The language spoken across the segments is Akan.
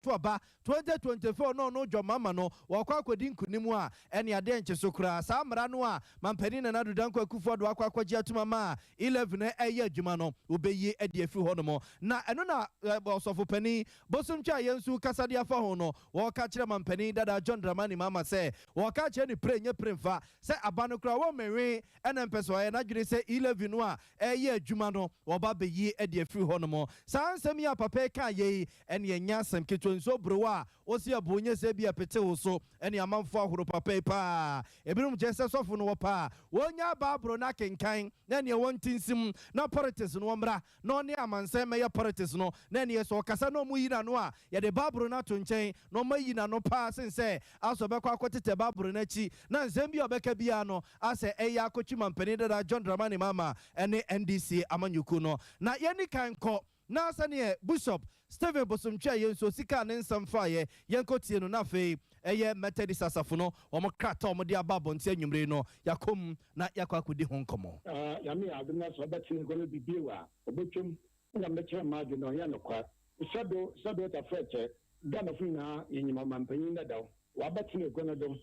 To aba 2024 no ɔno John Mahama no wɔkɔ akɔdi nkunim a, ɛne adeɛ nkye so koraa. Saa mmara no a Mampanin Nana Addo Dankwa Akufo-Addo akɔ akɔgye atom ama E-Levy no ɛreyɛ adwuma no, wɔbɛyi adi afiri hɔnom. Na ɛno na Ɔsɔfopanin Bosomtwe a yɛn nso rekasa de afa ho no, wɔreka kyerɛ Mampanin dada John Dramani Mahama sɛ wɔreka akyerɛ no pire nyɛ pire mfa sɛ aba no koraa wɔmmɛnwe ɛna mpɛ sɛ ɔyɛ n'adwene sɛ E-Levy no a ɛreyɛ adwuma no wɔba abɛyi adi afiri hɔnom. Saa nsɛm yi a papa yi kaeɛ yi, ɛne ɛnyɛ asɛm ketewa. Nsuo borowa a wosi ɛbo nyɛ sɛ ebia ɛpete wo so ɛne amanfoɔ ahoro papa yi paa. Ebinom kyerɛ sɛ sɔfo no wɔ paa. Wɔnnya Bible no akenkan na ɛneɛ wɔnte nsim na politics no wɔmmra na ɔne amansan mmɛyɛ politics no na ɛneɛ sɛ ɔkasa na wɔyi n'ano a yɛde Bible no ato nkyɛn na wɔayi n'ano paa sen sɛ asɛ ɔbɛkɔ akɔtetɛ Bible no akyi na nsɛm bi a ɔbɛka biara no asɛ ɛyɛ akɔtwi mampanin dada John Dramani Mahama ne NDC amanyɔkuo no. Na yɛnni kan nkɔ na sɛdeɛ Bishop Stephen Bosomtwe a yɛn nso ɔsi kaa ne nsɛm faeɛ, yɛnkɔ tie no na afei ɛyɛ Methodist asafo no wɔn krataa a wɔde aba abɔnten anwummere yi no yɛakɔ mu na yɛakɔ akɔdi ho nkɔmmɔ. Nyame yɛ adom na sɛ ɔbɛtse ngua no bi bio a, obotwa mu. Nna mekyerɛ m'adwen dɛ ɔnnyɛ nokwar. Sɛdo, Sɛdo Tafrakyɛ, Ghanafo nyina yenyim ɔmampanyin dadaw. Ɔabɛtsena egua no do.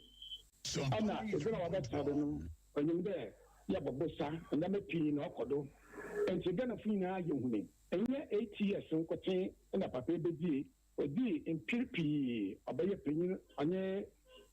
Nna egua no a ɔabɛtsena do no, onyim dɛ yɛbɔ bosa, ndzɛmba pii na ɔkɔ do. Ntsi Ghanafo nyina yehunii. Nnyɛ ATS nkotsee na papa yi bedzii, odzii mper pii, ɔbɛyɛ panyin, ɔnye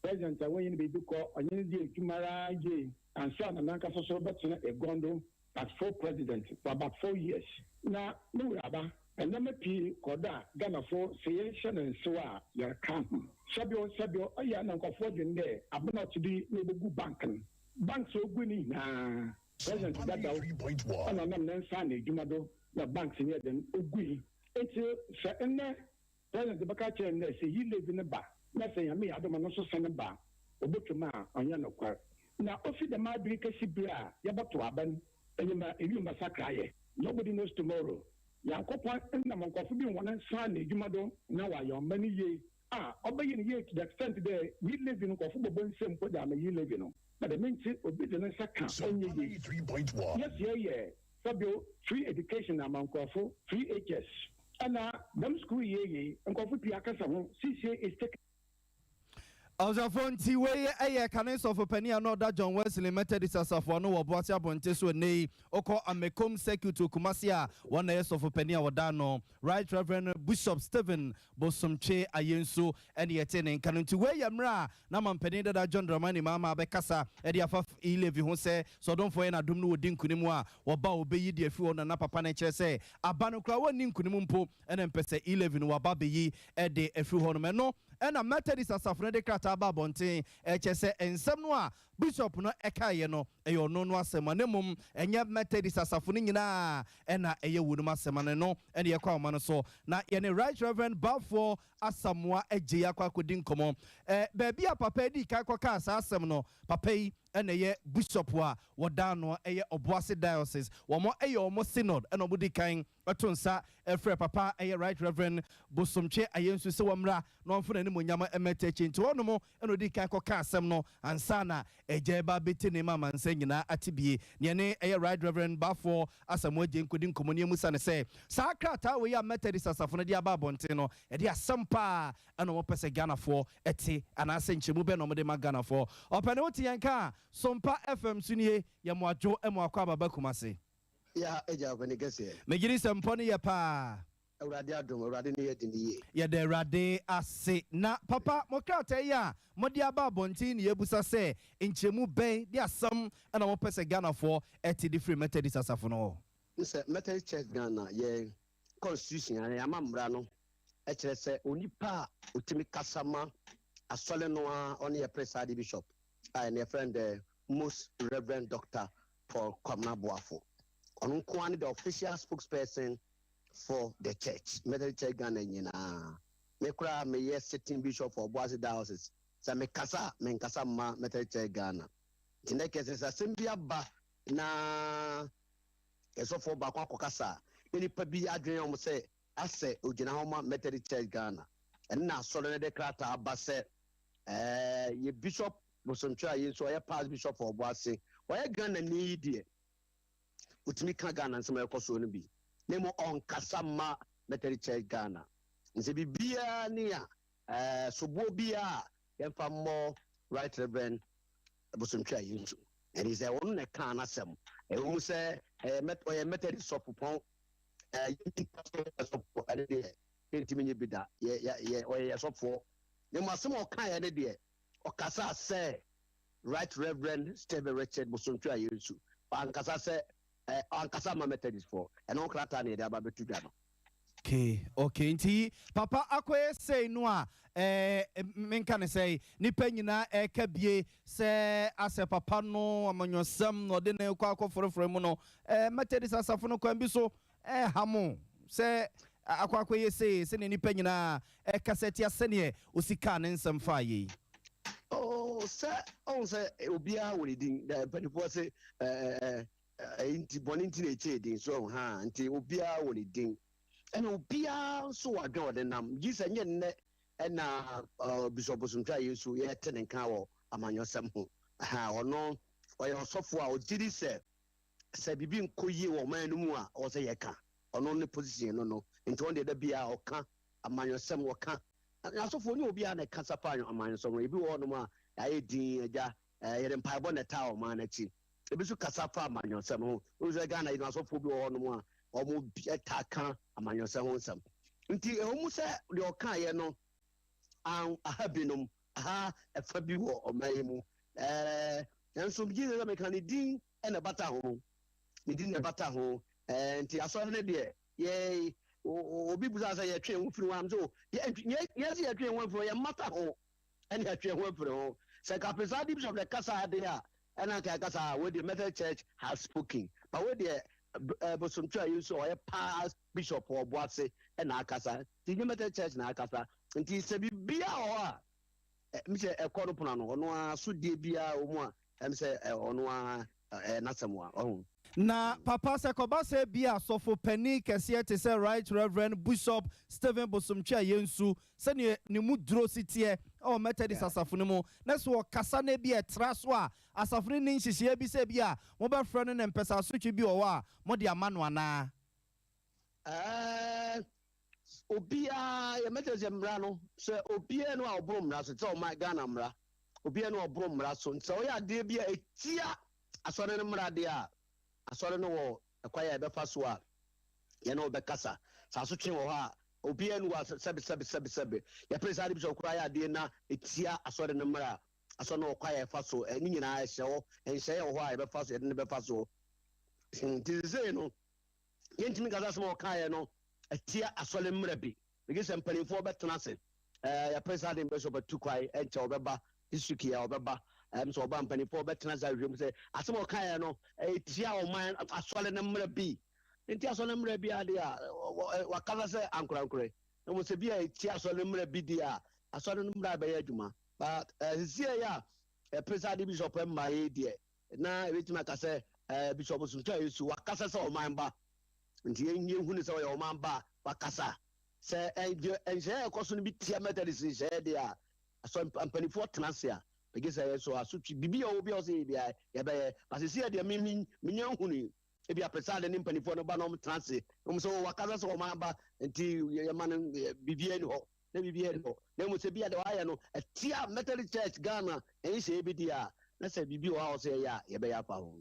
President a wonnyi no beebi kɔ, ɔnye no dzii edwuma araa yie ansaana nankasa so rebɛtsena eguan do as full President for about 4 years. Na mo wuraba, ndzɛmba pii kɔ do a Ghanafo sɛ yɛnnhyɛ no nsew a yɛreka ho. Sɛbio sɛbio ɔyɛ a na nkorɔfo dwen dɛ aber na ɔtse do yi na obogu bank no. Banks a ogui no nyinaa, President dadaw na ɔnam ne nsa ano edwuma do na banks no yɛ dɛn ogui. Ntsi sɛ ndɛ President bɛka akyerɛ hɛn dɛ sɛ E-Levy no ba na sɛ Nyame yɛ adom a no so san ba a, obotwa mu a, ɔnnyɛ nokwar. Na ofi dɛm aber yi kesi ber a yɛbɔtow aba no, enyim a ewimu bɛsakra ayɛ. Nobody knows tomorrow. Nyankopɔn nam nkorɔfo bi hɔn nsa ano edwuma do na ɔayɛ ɔman no yie a, ɔbɛyɛ no yie to the extent dɛ E-Levy no nkorɔfo bɔbɔ nsamu mpo dze ama E-Levy no. Na dɛm ntsi obi dze ne nsa kã a ɔnnyɛ yie. Yɛse yɛyɛ sɛbio free education ama nkorɔfo, free HS. Nna dɛm skuul yi yɛ yie, nkorɔfo pii akasa ho, siesie is taking. Ɔsɔfo nti wei yɛ kane sɔfo panin a na ɔda John Wesley Methodist Asafo ano wɔ Boase Abɔnten so nnɛ yi. Wokɔ Amekom Circuit wɔ Kumasi a, wɔn na ɛyɛ sɔfo panin a wɔda ano. Right Reverend Bishop Stephen Bosomtwe Ayensu ne yɛtee ne nka no. Nti wei yɛ mmerɛ a na mampanin dada John Dramani Mahama abɛkasa de afa E-Levy ho sɛ, sɛ ɔdomfoɔ yɛ n'adom no wɔdi nkunim a, wɔba a wɔbɛyi de afiri hɔ na na papa no kyerɛ sɛ aba no koraa wɔnni nkunim mpo na mpɛ sɛ E-Levy no wɔaba abɛyi de afiri hɔ nom. Ɛno na Methodist asafo no de krataa ba abɔnten ɛkyerɛ sɛ nsɛm no a Bishop no kaeɛ no ɛyɛ ɔno no asɛm a na mmom ɛnyɛ Methodist asafo no nyinaa na ɛyɛ wɔnom asɛm a na ɛno na yɛkɔ ahoma no so na yɛne Right Reverend Balfour Asamoah Adjei akɔ akɔdi nkɔmmɔ. Baabi a papa yi dii kan kɔkaa saa asɛm no, papa yi na ɛyɛ Bishop a wɔda ano ɛyɛ Obuasi Diocese. Wɔn ɛyɛ wɔn synod na wɔdi kan to nsa frɛ papa ɛyɛ Right Reverend Bosomtwe Ayensu sɛ wɔmmra na ɔmfa n'animuonyam mmɛtɛ akyi. Nti hɔnom na ɔdii kan kɔkaa asɛm no ansa na agya reba abɛti ne ma amansan nyinaa ate bie. Nea ɛne ɛyɛ Right Reverend Balfour Asamoah Adjei nkɔdi nkɔmmɔ no yɛmmisa no sɛ, saa krataa wei a Methodist asafo no de aba abɔnten no, ɛde asɛm paa na wɔpɛ sɛ Ghanafoɔ te anaasɛ nkyerɛmu bɛn na wɔde ma Ghanafoɔ? Ɔpɛ ne wote yɛn nka a, Sompa FM so nie, yɛ mo adwo mo akɔ aba ba Kumase. Ya agya ɔpɛni kɛseɛ. Megyedi sɛ mpɔ no yɛ paa. Awurade adom, Awurade ne yɛadi no yie. Yɛda Awurade ase. Na papa, mo krataa yi a mode aba abɔnten ne yɛbusa sɛ nkyerɛmu bɛn de asɛm na mopɛ sɛ Ghanafoɔ te de firi Methodist asafo no hɔ? Ne sɛ Methodist Church Ghana yɛn constitution anaa yɛn amammra no kyerɛ sɛ onipa a ɔtumi kasa ma asɔre no ara ɔne yɛ presiding bishop a ɛne yɛfrɛ no the Most Reverend Doctor Paul Kwabena Boafo. Ɔno nko ara ne the official spokesperson for the church, Methodist Church Ghana nyinaa. Me koraa meyɛ sitting bishop for Obuasi Diocese. Sɛ mekasa a, menkasa mma Methodist Church Ghana. Nti na kɛsɛ sɛ asɛm bi aba na ɛsɔfoɔ baako akɔkasa a, na nipa bi adwene wɔn sɛ asɛ ogyina hɔ ma Methodist Church Ghana. Ɛno na asɔre no de krataa aba sɛ ɛɛ yɛ Bishop Bosomtwe a yi nso ɔyɛ past bishop for Obuasi. Ɔyɛ Ghana ni yi deɛ, otumi ka Ghana nsɛm a ɛkɔ soɔ no bi. Na mmom ɔnkasa mma Methodist Church Ghana. Nsɛ biribiara ni a soboɔ biara a yɛmfa mmɔ Right Reverend Bosomtwe Ayensu. Ɛne sɛ ɔno na ɛkaa n'asɛm. Ɛwɔ mu sɛ ɔyɛ Methodist sɔfopɔn, sɔfo ɛne deɛ yɛntumi nye bi da, ɔyɛ yɛ sɔfoɔ. Na mmom asɛm a ɔkaeɛ ne deɛ, ɔkasaa sɛ Right Reverend Stephen Richard Bosomtwe Ayensu. Ɔankasa sɛ ɔankasa ma Methodistfoɔ. Ɛno krataa na yɛde aba bɛto dwa no. Okay, nti papa akɔyɛ sei no a, menka ne sɛ nipa nyinaa ɛka bie sɛ asɛ papa no amanyɔsɛm na ɔde ne kɔ akɔforɔforɔ mu no, Methodist asafo no kwan bi so ɛha mo sɛ akɔyɛ sei sɛnea nipa nyinaa ɛka sɛ tia sɛneɛ osi kaa ne nsɛm faa yei? Oh, sɛ ɔhu sɛ obiara wɔ ne din da, mpanimfoɔ sɛ nti bɔne nti na ɛkyɛɛ din so ha, nti obiara wɔ ne din ɛna obiara nso wɔ adwene ɔde nam gye sɛ nyɛ nnɛ ɛna Bishop Bosomtwe Ayensu yɛte ne nka wɔ amanyɔsɛm ho. Ɔno ɔyɛ ɔsɔfo a ɔgye di sɛ biribi nkɔ yie wɔ ɔman no mu a, ɔwɔ sɛ yɛka. Ɔno ne position no, nti ɔno deɛ da biara ɔka amanyɔsɛm. Wɔka asɔfoɔ ne obiara na ɛka sapa amanyɔsɛm no. Ebi wɔ hɔnom a ayɛ din agya, yɛde mpaebɔ na ɛtaa ɔman n'akyi. Ebi nso kasa fa amanyɔsɛm ho. Wɔn sɛ Ghana yi no, asɔfoɔ bi wɔ hɔnom a wɔn ɛtaa ka amanyɔsɛm ho nsɛm. Nti ɛwɔ mu sɛ deɛ ɔkaeɛ no aha binom aha ɛfa bi wɔ ɔman yi mu, nanso gye sɛ meka ne din ɛna ɛbata ho, ne din na ɛbata ho. Nti asɔre no deɛ, yɛ obi busa sɛ yɛtwe ho firi ho am so yɛ sɛ yɛtwe ho afiri ho, yɛmmata ho ɛne yɛtwe ho afiri ho. Sɛ kapesa bishop na ɛkasa ade a, ɛna nka ɛkasa a, wei deɛ Methodist Church has spoken, but wei deɛ Bosomtwe Ayensu a ɔyɛ past bishop wɔ Ɔboase ɛna akasa, nti nye Methodist Church na akasa. Nti sɛ biribiara wɔ hɔ a, m sɛ ɛkɔ no pono ano, ɔno ara sodie biara wɔ mu a, ɛm sɛ ɔno ara n'asɛm a ɔho. Na papa, sɛ kɔba sɛ bi a sɔfo panin kɛseɛ te sɛ Right Reverend Bishop Stephen Bosomtwe Ayensu, sɛneɛ ne mu duro si teɛ ɛwɔ Methodist asafo no mu, na sɛ ɔkasa no bi ɛtra so a, asafo no ne nhyehyɛeɛ bi sɛ bi a mobɛfrɛ no ne mpɛsɛ asotwe bi wɔ hɔ a mode ama no anaa? Obiara yɛ Methodist mmara no sɛ obiara no a ɔboro mmara so, sɛ ɔma Ghana mmara, obiara no a ɔboro mmara so. Nti sɛ ɔyɛ adeɛ bi a ɛtia asɔre no mmara deɛ a, asɔre no wɔ ɛkwan a yɛbɛfa so a yɛne wɔbɛkasa. Sɛ asotwe wɔ hɔ a, obiara no wɔ sɛbe sɛbe sɛbe sɛbe yɛpere saa de bi sɛ ɔkora yɛ adeɛ na ɛtia asɔre no mmara a, asɔre no wɔ kwan a yɛfa so. Ɛne nyinaa ɛhyɛ hɔ, nhyɛeɛ wɔ hɔ a yɛbɛfa so, yɛde no bɛfa so. Nti sesei no yɛntumi nkasa sɛm a ɔkaeɛ no ɛtia asɔre mmara bi megye sɛ mpanimfoɔ bɛtena ase. Yɛpere saa de bishop atu kwae, ɛnkyɛ ɔbɛba district yi a ɔbɛba. Sɛ ɔba, mpanimfoɔ bɛtena ase ahwehwɛ mu sɛ asɛm a ɔkaeɛ no ɛtia ɔman asɔre no mmara bi. Nti asɔre no mmara bi ade a wakasa sɛ ankorankorɛ na mo sɛ bi a ɛtia asɔre no mmara bi di a, asɔre no mmara bɛyɛ adwuma. But sisi yɛ a yɛpere saa de bishop mma yi deɛ, na ebɛtumi aka sɛ Bishop Bosomtwe Ayensu wakasa sɛ ɔman ba, nti yɛnhu ne sɛ ɔyɛ ɔman ba a wakasa. Sɛ nhyɛeɛ a ɛkɔ so no bi tia Methodist nhyɛeɛ deɛ a, asɔ mpanimfoɔ tena ase a, megye sɛ yɛ so asotwe biribi a ɔwɔ bi a ɔsɛ yɛ biara yɛbɛyɛ. But sisi yɛ deɛ menya nhunu ebi apɛ de ne mpanimfoɔ no ba na ɔmo tena ase, ɔmo sɛ wakasa sɛ ɔman ba, nti yɛma no biribiara ni hɔ na biribiara ni hɔ. Na emu sɛ bi a deɛ wayɛ no ɛtia Methodist Church Ghana nhyɛeɛ bi di a, na sɛ biribi wɔ hɔ a ɔsɛ yɛyɛ a, yɛbɛyɛ afa ho.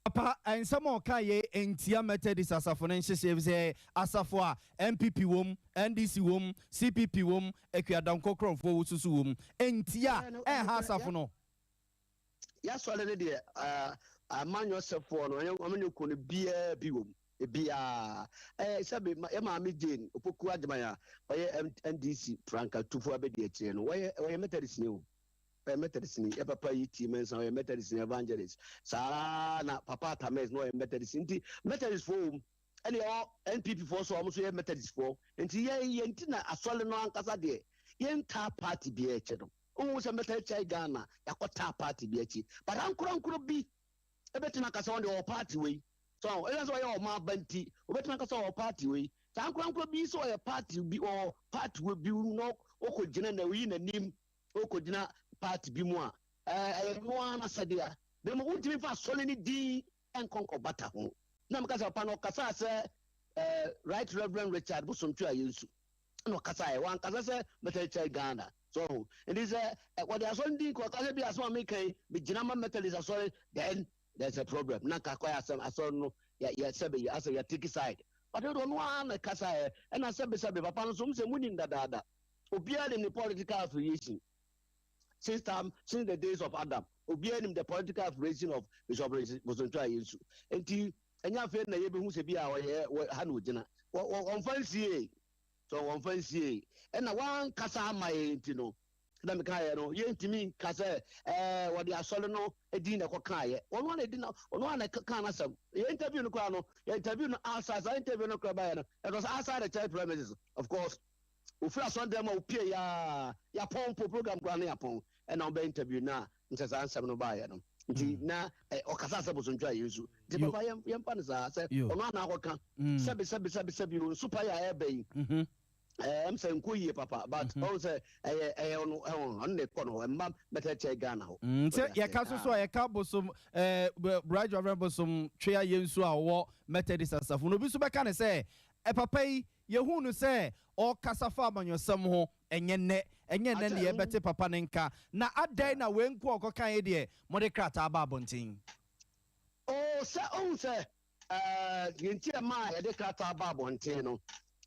Papa, nsɛm a ɔka yɛ ntia Methodist asafo no nhyehyɛ sɛ asafo a NPP wom, NDC wom, CPP wom, Akuadankɔ Kurɔfoɔ wo soso wom, ntia ɛha asafo no. Yɛasɔre no deɛ, amanyɔsɛfoɔ no amanyɔkuo no biara bi wom ebiara. Sɛbi yɛ maame Jane Opoku Agyeman a ɔyɛ NDC frankatufo abɛdi akyire no, wɔyɛ Methodist ni o, ɔyɛ Methodist ni. Yɛ papa yi tie mɛnsa, ɔyɛ Methodist ni evangelist saa na papa Atames no ɔyɛ Methodist. Nti Methodist foɔ wom, ɛna yɛwɔ NPP foɔ so a wɔn nso yɛ Methodist foɔ. Nti yɛn ti na asɔre no ankasa deɛ, yɛn taa party biara akyi no, ohun sɛ Methodist Church Ghana yɛakɔ party bi akyi, but ankorankoro bi ebɛtumi akasa wɔn deɛ ɔwɔ party wei so, ɛyɛ sɛ ɔyɛ ɔmo aba, nti obɛtumi akasa ɔwɔ party wei. Saa ankorankoro bi sɛ ɔyɛ party bi, ɔwɔ party wei bi na ɔkɔ gyina na oyi n'anim ɔkɔ gyina party bi mu a, ɛyɛ noa n'asɛdeɛ na mo wontumi fa asɔre ne din nkɔnkɔ bata ho. Na meka sɛ papa no ɔkasa sɛ Right Reverend Richard Bosomtwe Ayensu. Ɛna ɔkasaeɛ, wankasa sɛ Methodist Church Ghana. So ɔho? Nti sɛ wɔde asɔre din kɔ ɔka sɛ bi asɛm a meka yi, megyina ma Methodist asɔre, then there's a problem. Na nka akɔyɛ asɛm, asɔre no, yɛ, yɛ, sɛbe, asɛ yɛ take side. But ɔno ara na ɛkasaeɛ, ɛna sɛbe sɛbe, papa no nso, ɔmo sɛ munim dadaada. Obiara nim ne political affiliation. Since time, since the days of Adam, obiara nim the political affiliation of Bishop Bosomtwe Ayensu. Nti, ɛnyɛ afei na yɛbɛhu sɛ bi a ɔyɛ ha na ogyina. Wɔmfa nsie. So wɔmfa nsie. Ɛna wankasa ama yɛn nti no, na meka yɛ no, yɛntumi nka sɛ ɛɛ wɔde asɔre no din na ɛkɔ kaayɛ. Ɔno ana di na ɔno ana kaa n'asɛm. Yɛ interview no koraa no, yɛ interview no outside. Saa interview no koraa baayɛ no, it was outside the church premises. Of course, ofiri asɔre mu a opie yaa yapɔn po program koraa no yapɔn ɛna ɔbɛ interview na nkyɛ saa nsɛm no baayɛ no. Nti na ɔkasa sɛ Bosomtwe Ayensu. Nti papa yɛmfa no saa sɛ ɔno ana akɔka sɛbi sɛbi sɛbi sɛbi o nsupa yɛ a ɛbɛ yi. Sɛ nkɔ yie papa, but ɔn sɛ ɛyɛ ɔno ɛwɔn ɔno na ɛkɔ no hɔ ɛmma Methodist Church Ghana hɔ. Sɛ yɛka so so a, yɛka Bosom Right Reverend Bosomtwe Ayensu a ɔwɔ Methodist asafo no, obi nso bɛka ne sɛ papa yi, yɛhu no sɛ ɔkasa fa amanyɔsɛm ho. Ɛnyɛ nnɛ ne yɛbɛte papa ne nka na adɛn na wei nko a ɔkɔka yi deɛ, mode krataa ba abɔnten? O, sɛ ɔhu sɛ yɛn ti ɛma a yɛde krataa ba abɔnten no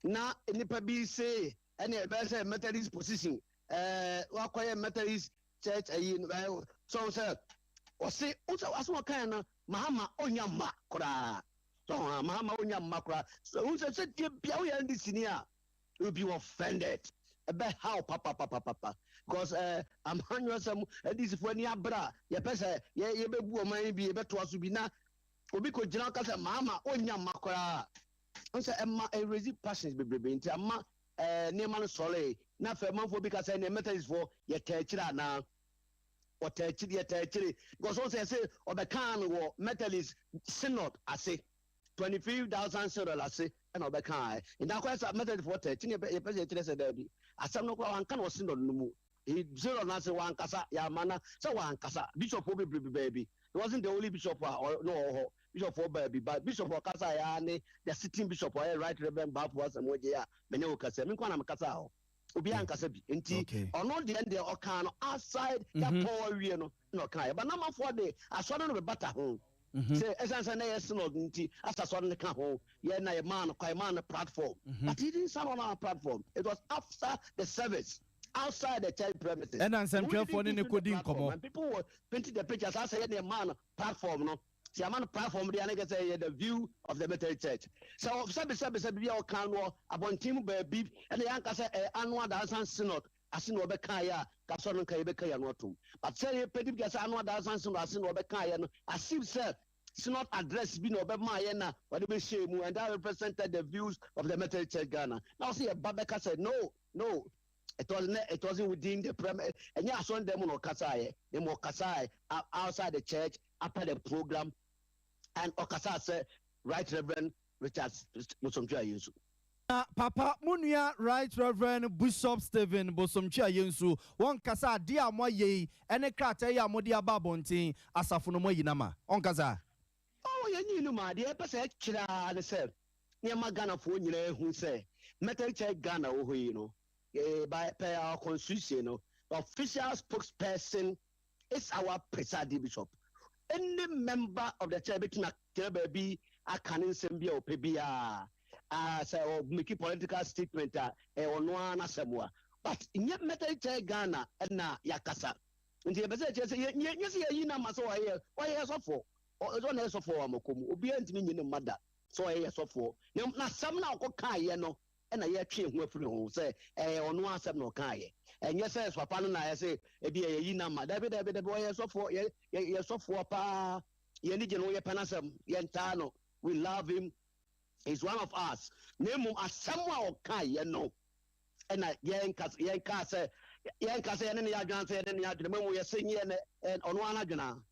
na nipa bi se ɛne ɛbɛyɛ sɛ Methodist position wakɔyɛ Methodist Church ayi no sɛ ɔhu sɛ ɔse ɔsɛ asɛm ɔkae no, Mahama ɔnya mma koraa so, Mahama ɔnya mma koraa so. Ɔhu sɛ tie bia woyɛ NDC ni a, you be offended, ɛbɛ how papapapapa, because amanyɔsɛm NDC fo ani abere a yɛpɛ sɛ yɛ yɛbɛbu ɔman yi bi, yɛbɛtoa so bi, na obi kò gyina ɔka sɛ Mahama ɔnya mma koraa n sɛ ɛma ɛrezi passions bebrebe. Nti ama nneɛma no sɔre na afɛ amanfoɔ bi ka sɛ nea Methodist foɔ yɛtɛ akyire anaa wɔtɛ akyire, yɛtɛ akyire, because wɔn sɛ yɛsɛ ɔbɛkaa no wɔ Methodist synod ase, 25,000 synod ase ɛna ɔbɛkaa. Nti akɔyɛ sɛ Methodist foɔ tɛ akyire. Yɛpɛ sɛ yɛkyerɛ sɛ daabi, asɛm no koraa wanka no wɔ synod no mu. Synod no ase wankasa, yɛama na sɛ wankasa. Bishop foɔ bebrebe baabi, he wasn't the only bishop a na ɔwɔ hɔ. Bishop foɔ baabi ba, bishop ɔkasa yɛ ne the sitting bishop, ɔyɛ Right Reverend Baffour Asamoah Adjei a mene wo kasa, me nkwa na mekasa hɔ, obiara nkasa bi. Nti ɔno deɛ ɔkaa no outside, yɛapɔn awie no na ɔkaa yɛ ba namafoɔ de asɔre no bɛbata ho sɛ ɛsiane sɛ na yɛ synod nti asa asɔre no ka ho, yɛ na yɛmaa no kwa, yɛmaa no platform, but he didn't stand on our platform. It was after the service, outside the church premises. Ɛna nsɛmtwerɛfoɔ ne ne kɔdi nkɔmmɔ. And people were painting the pictures asɛ yɛ ne yɛmaa no platform no. Sɛ yɛama no platform deɛ, ne kɛ sɛ yɛ the view of the Methodist Church sɛ sɛbi sɛbi sɛbi bi a ɔka no abɔnten mu baabi ɛna yɛanka sɛ Annual Diocesan Synod ase na ɔbɛka yɛ a, kasɔ no nka yɛbɛka yɛ ano atom. But sɛ yɛpɛdi bi sɛ Annual Diocesan Synod ase na ɔbɛka yɛ no, as if sɛ synod address bi na ɔbɛma yɛ na wɔde bɛhyɛ mu, and that represented the views of the Methodist Church Ghana. Na ɔsɛ yɛba bɛka sɛ no, it wasn't within the premise. Ɛnyɛ asɔn mu na ɔkasa yɛ, na mu ɔkasa outside the church after the program, and ɔkasa sɛ Right Reverend Richard Bosomtwe Ayensu. Na papa, mo nua Right Reverend Bishop Stephen Bosomtwe Ayensu, wɔnkasa adeɛ a moayɛ yi ɛne krataa yi a mode aba abɔnten, asafo no moayi nama ɔnkasa? Ɔwɔ yɛn nyi no ma adeɛ ɛpɛ sɛ ɛkyerɛ ne sɛ nneɛma Ghanafoɔ nyinaa ehu sɛ Methodist Church Ghana wɔ hɔ yi no, by per our constitution no, the official spokesperson is our presiding bishop. Any member of the church betumi atena baabi aka ne nsɛm bi a ɔpɛ biara, sɛ ɔ make political statement a, ɛyɛ ɔno ara n'asɛm a, but nyɛ Methodist Church Ghana ɛna yakasa. Nti yɛpɛ sɛ ɛkyerɛ sɛ yɛ nyɛ sɛ yɛyi na ma sɛ ɔyɛ sɔfoɔ, ɔna yɛ sɔfoɔ wɔ Amakom. Obiara ntumi nyi ne mma da sɛ ɔyɛ sɔfoɔ na asɛm na ɔkɔ kaayɛ no ɛna yɛtwe ho afiri ho sɛ ɛyɛ ɔno asɛm na ɔkaayɛ. Ɛnyɛ sɛ papa no na yɛsɛ ebi yɛ yɛyi na ma. Dabi, dabi, dabi, ɔyɛ sɔfoɔ, yɛ sɔfoɔ paa. Yɛn gye no, yɛpɛ n'asɛm, yɛntaa no, we love him, he is one of us. Na mmom asɛm a ɔkaayɛ no ɛna yɛnka sɛ yɛnka sɛ yɛne ne yɛ adwene sɛ yɛne ne yɛ adwene mu, yɛsɛ nyɛ ne ɔno ara n'adwene,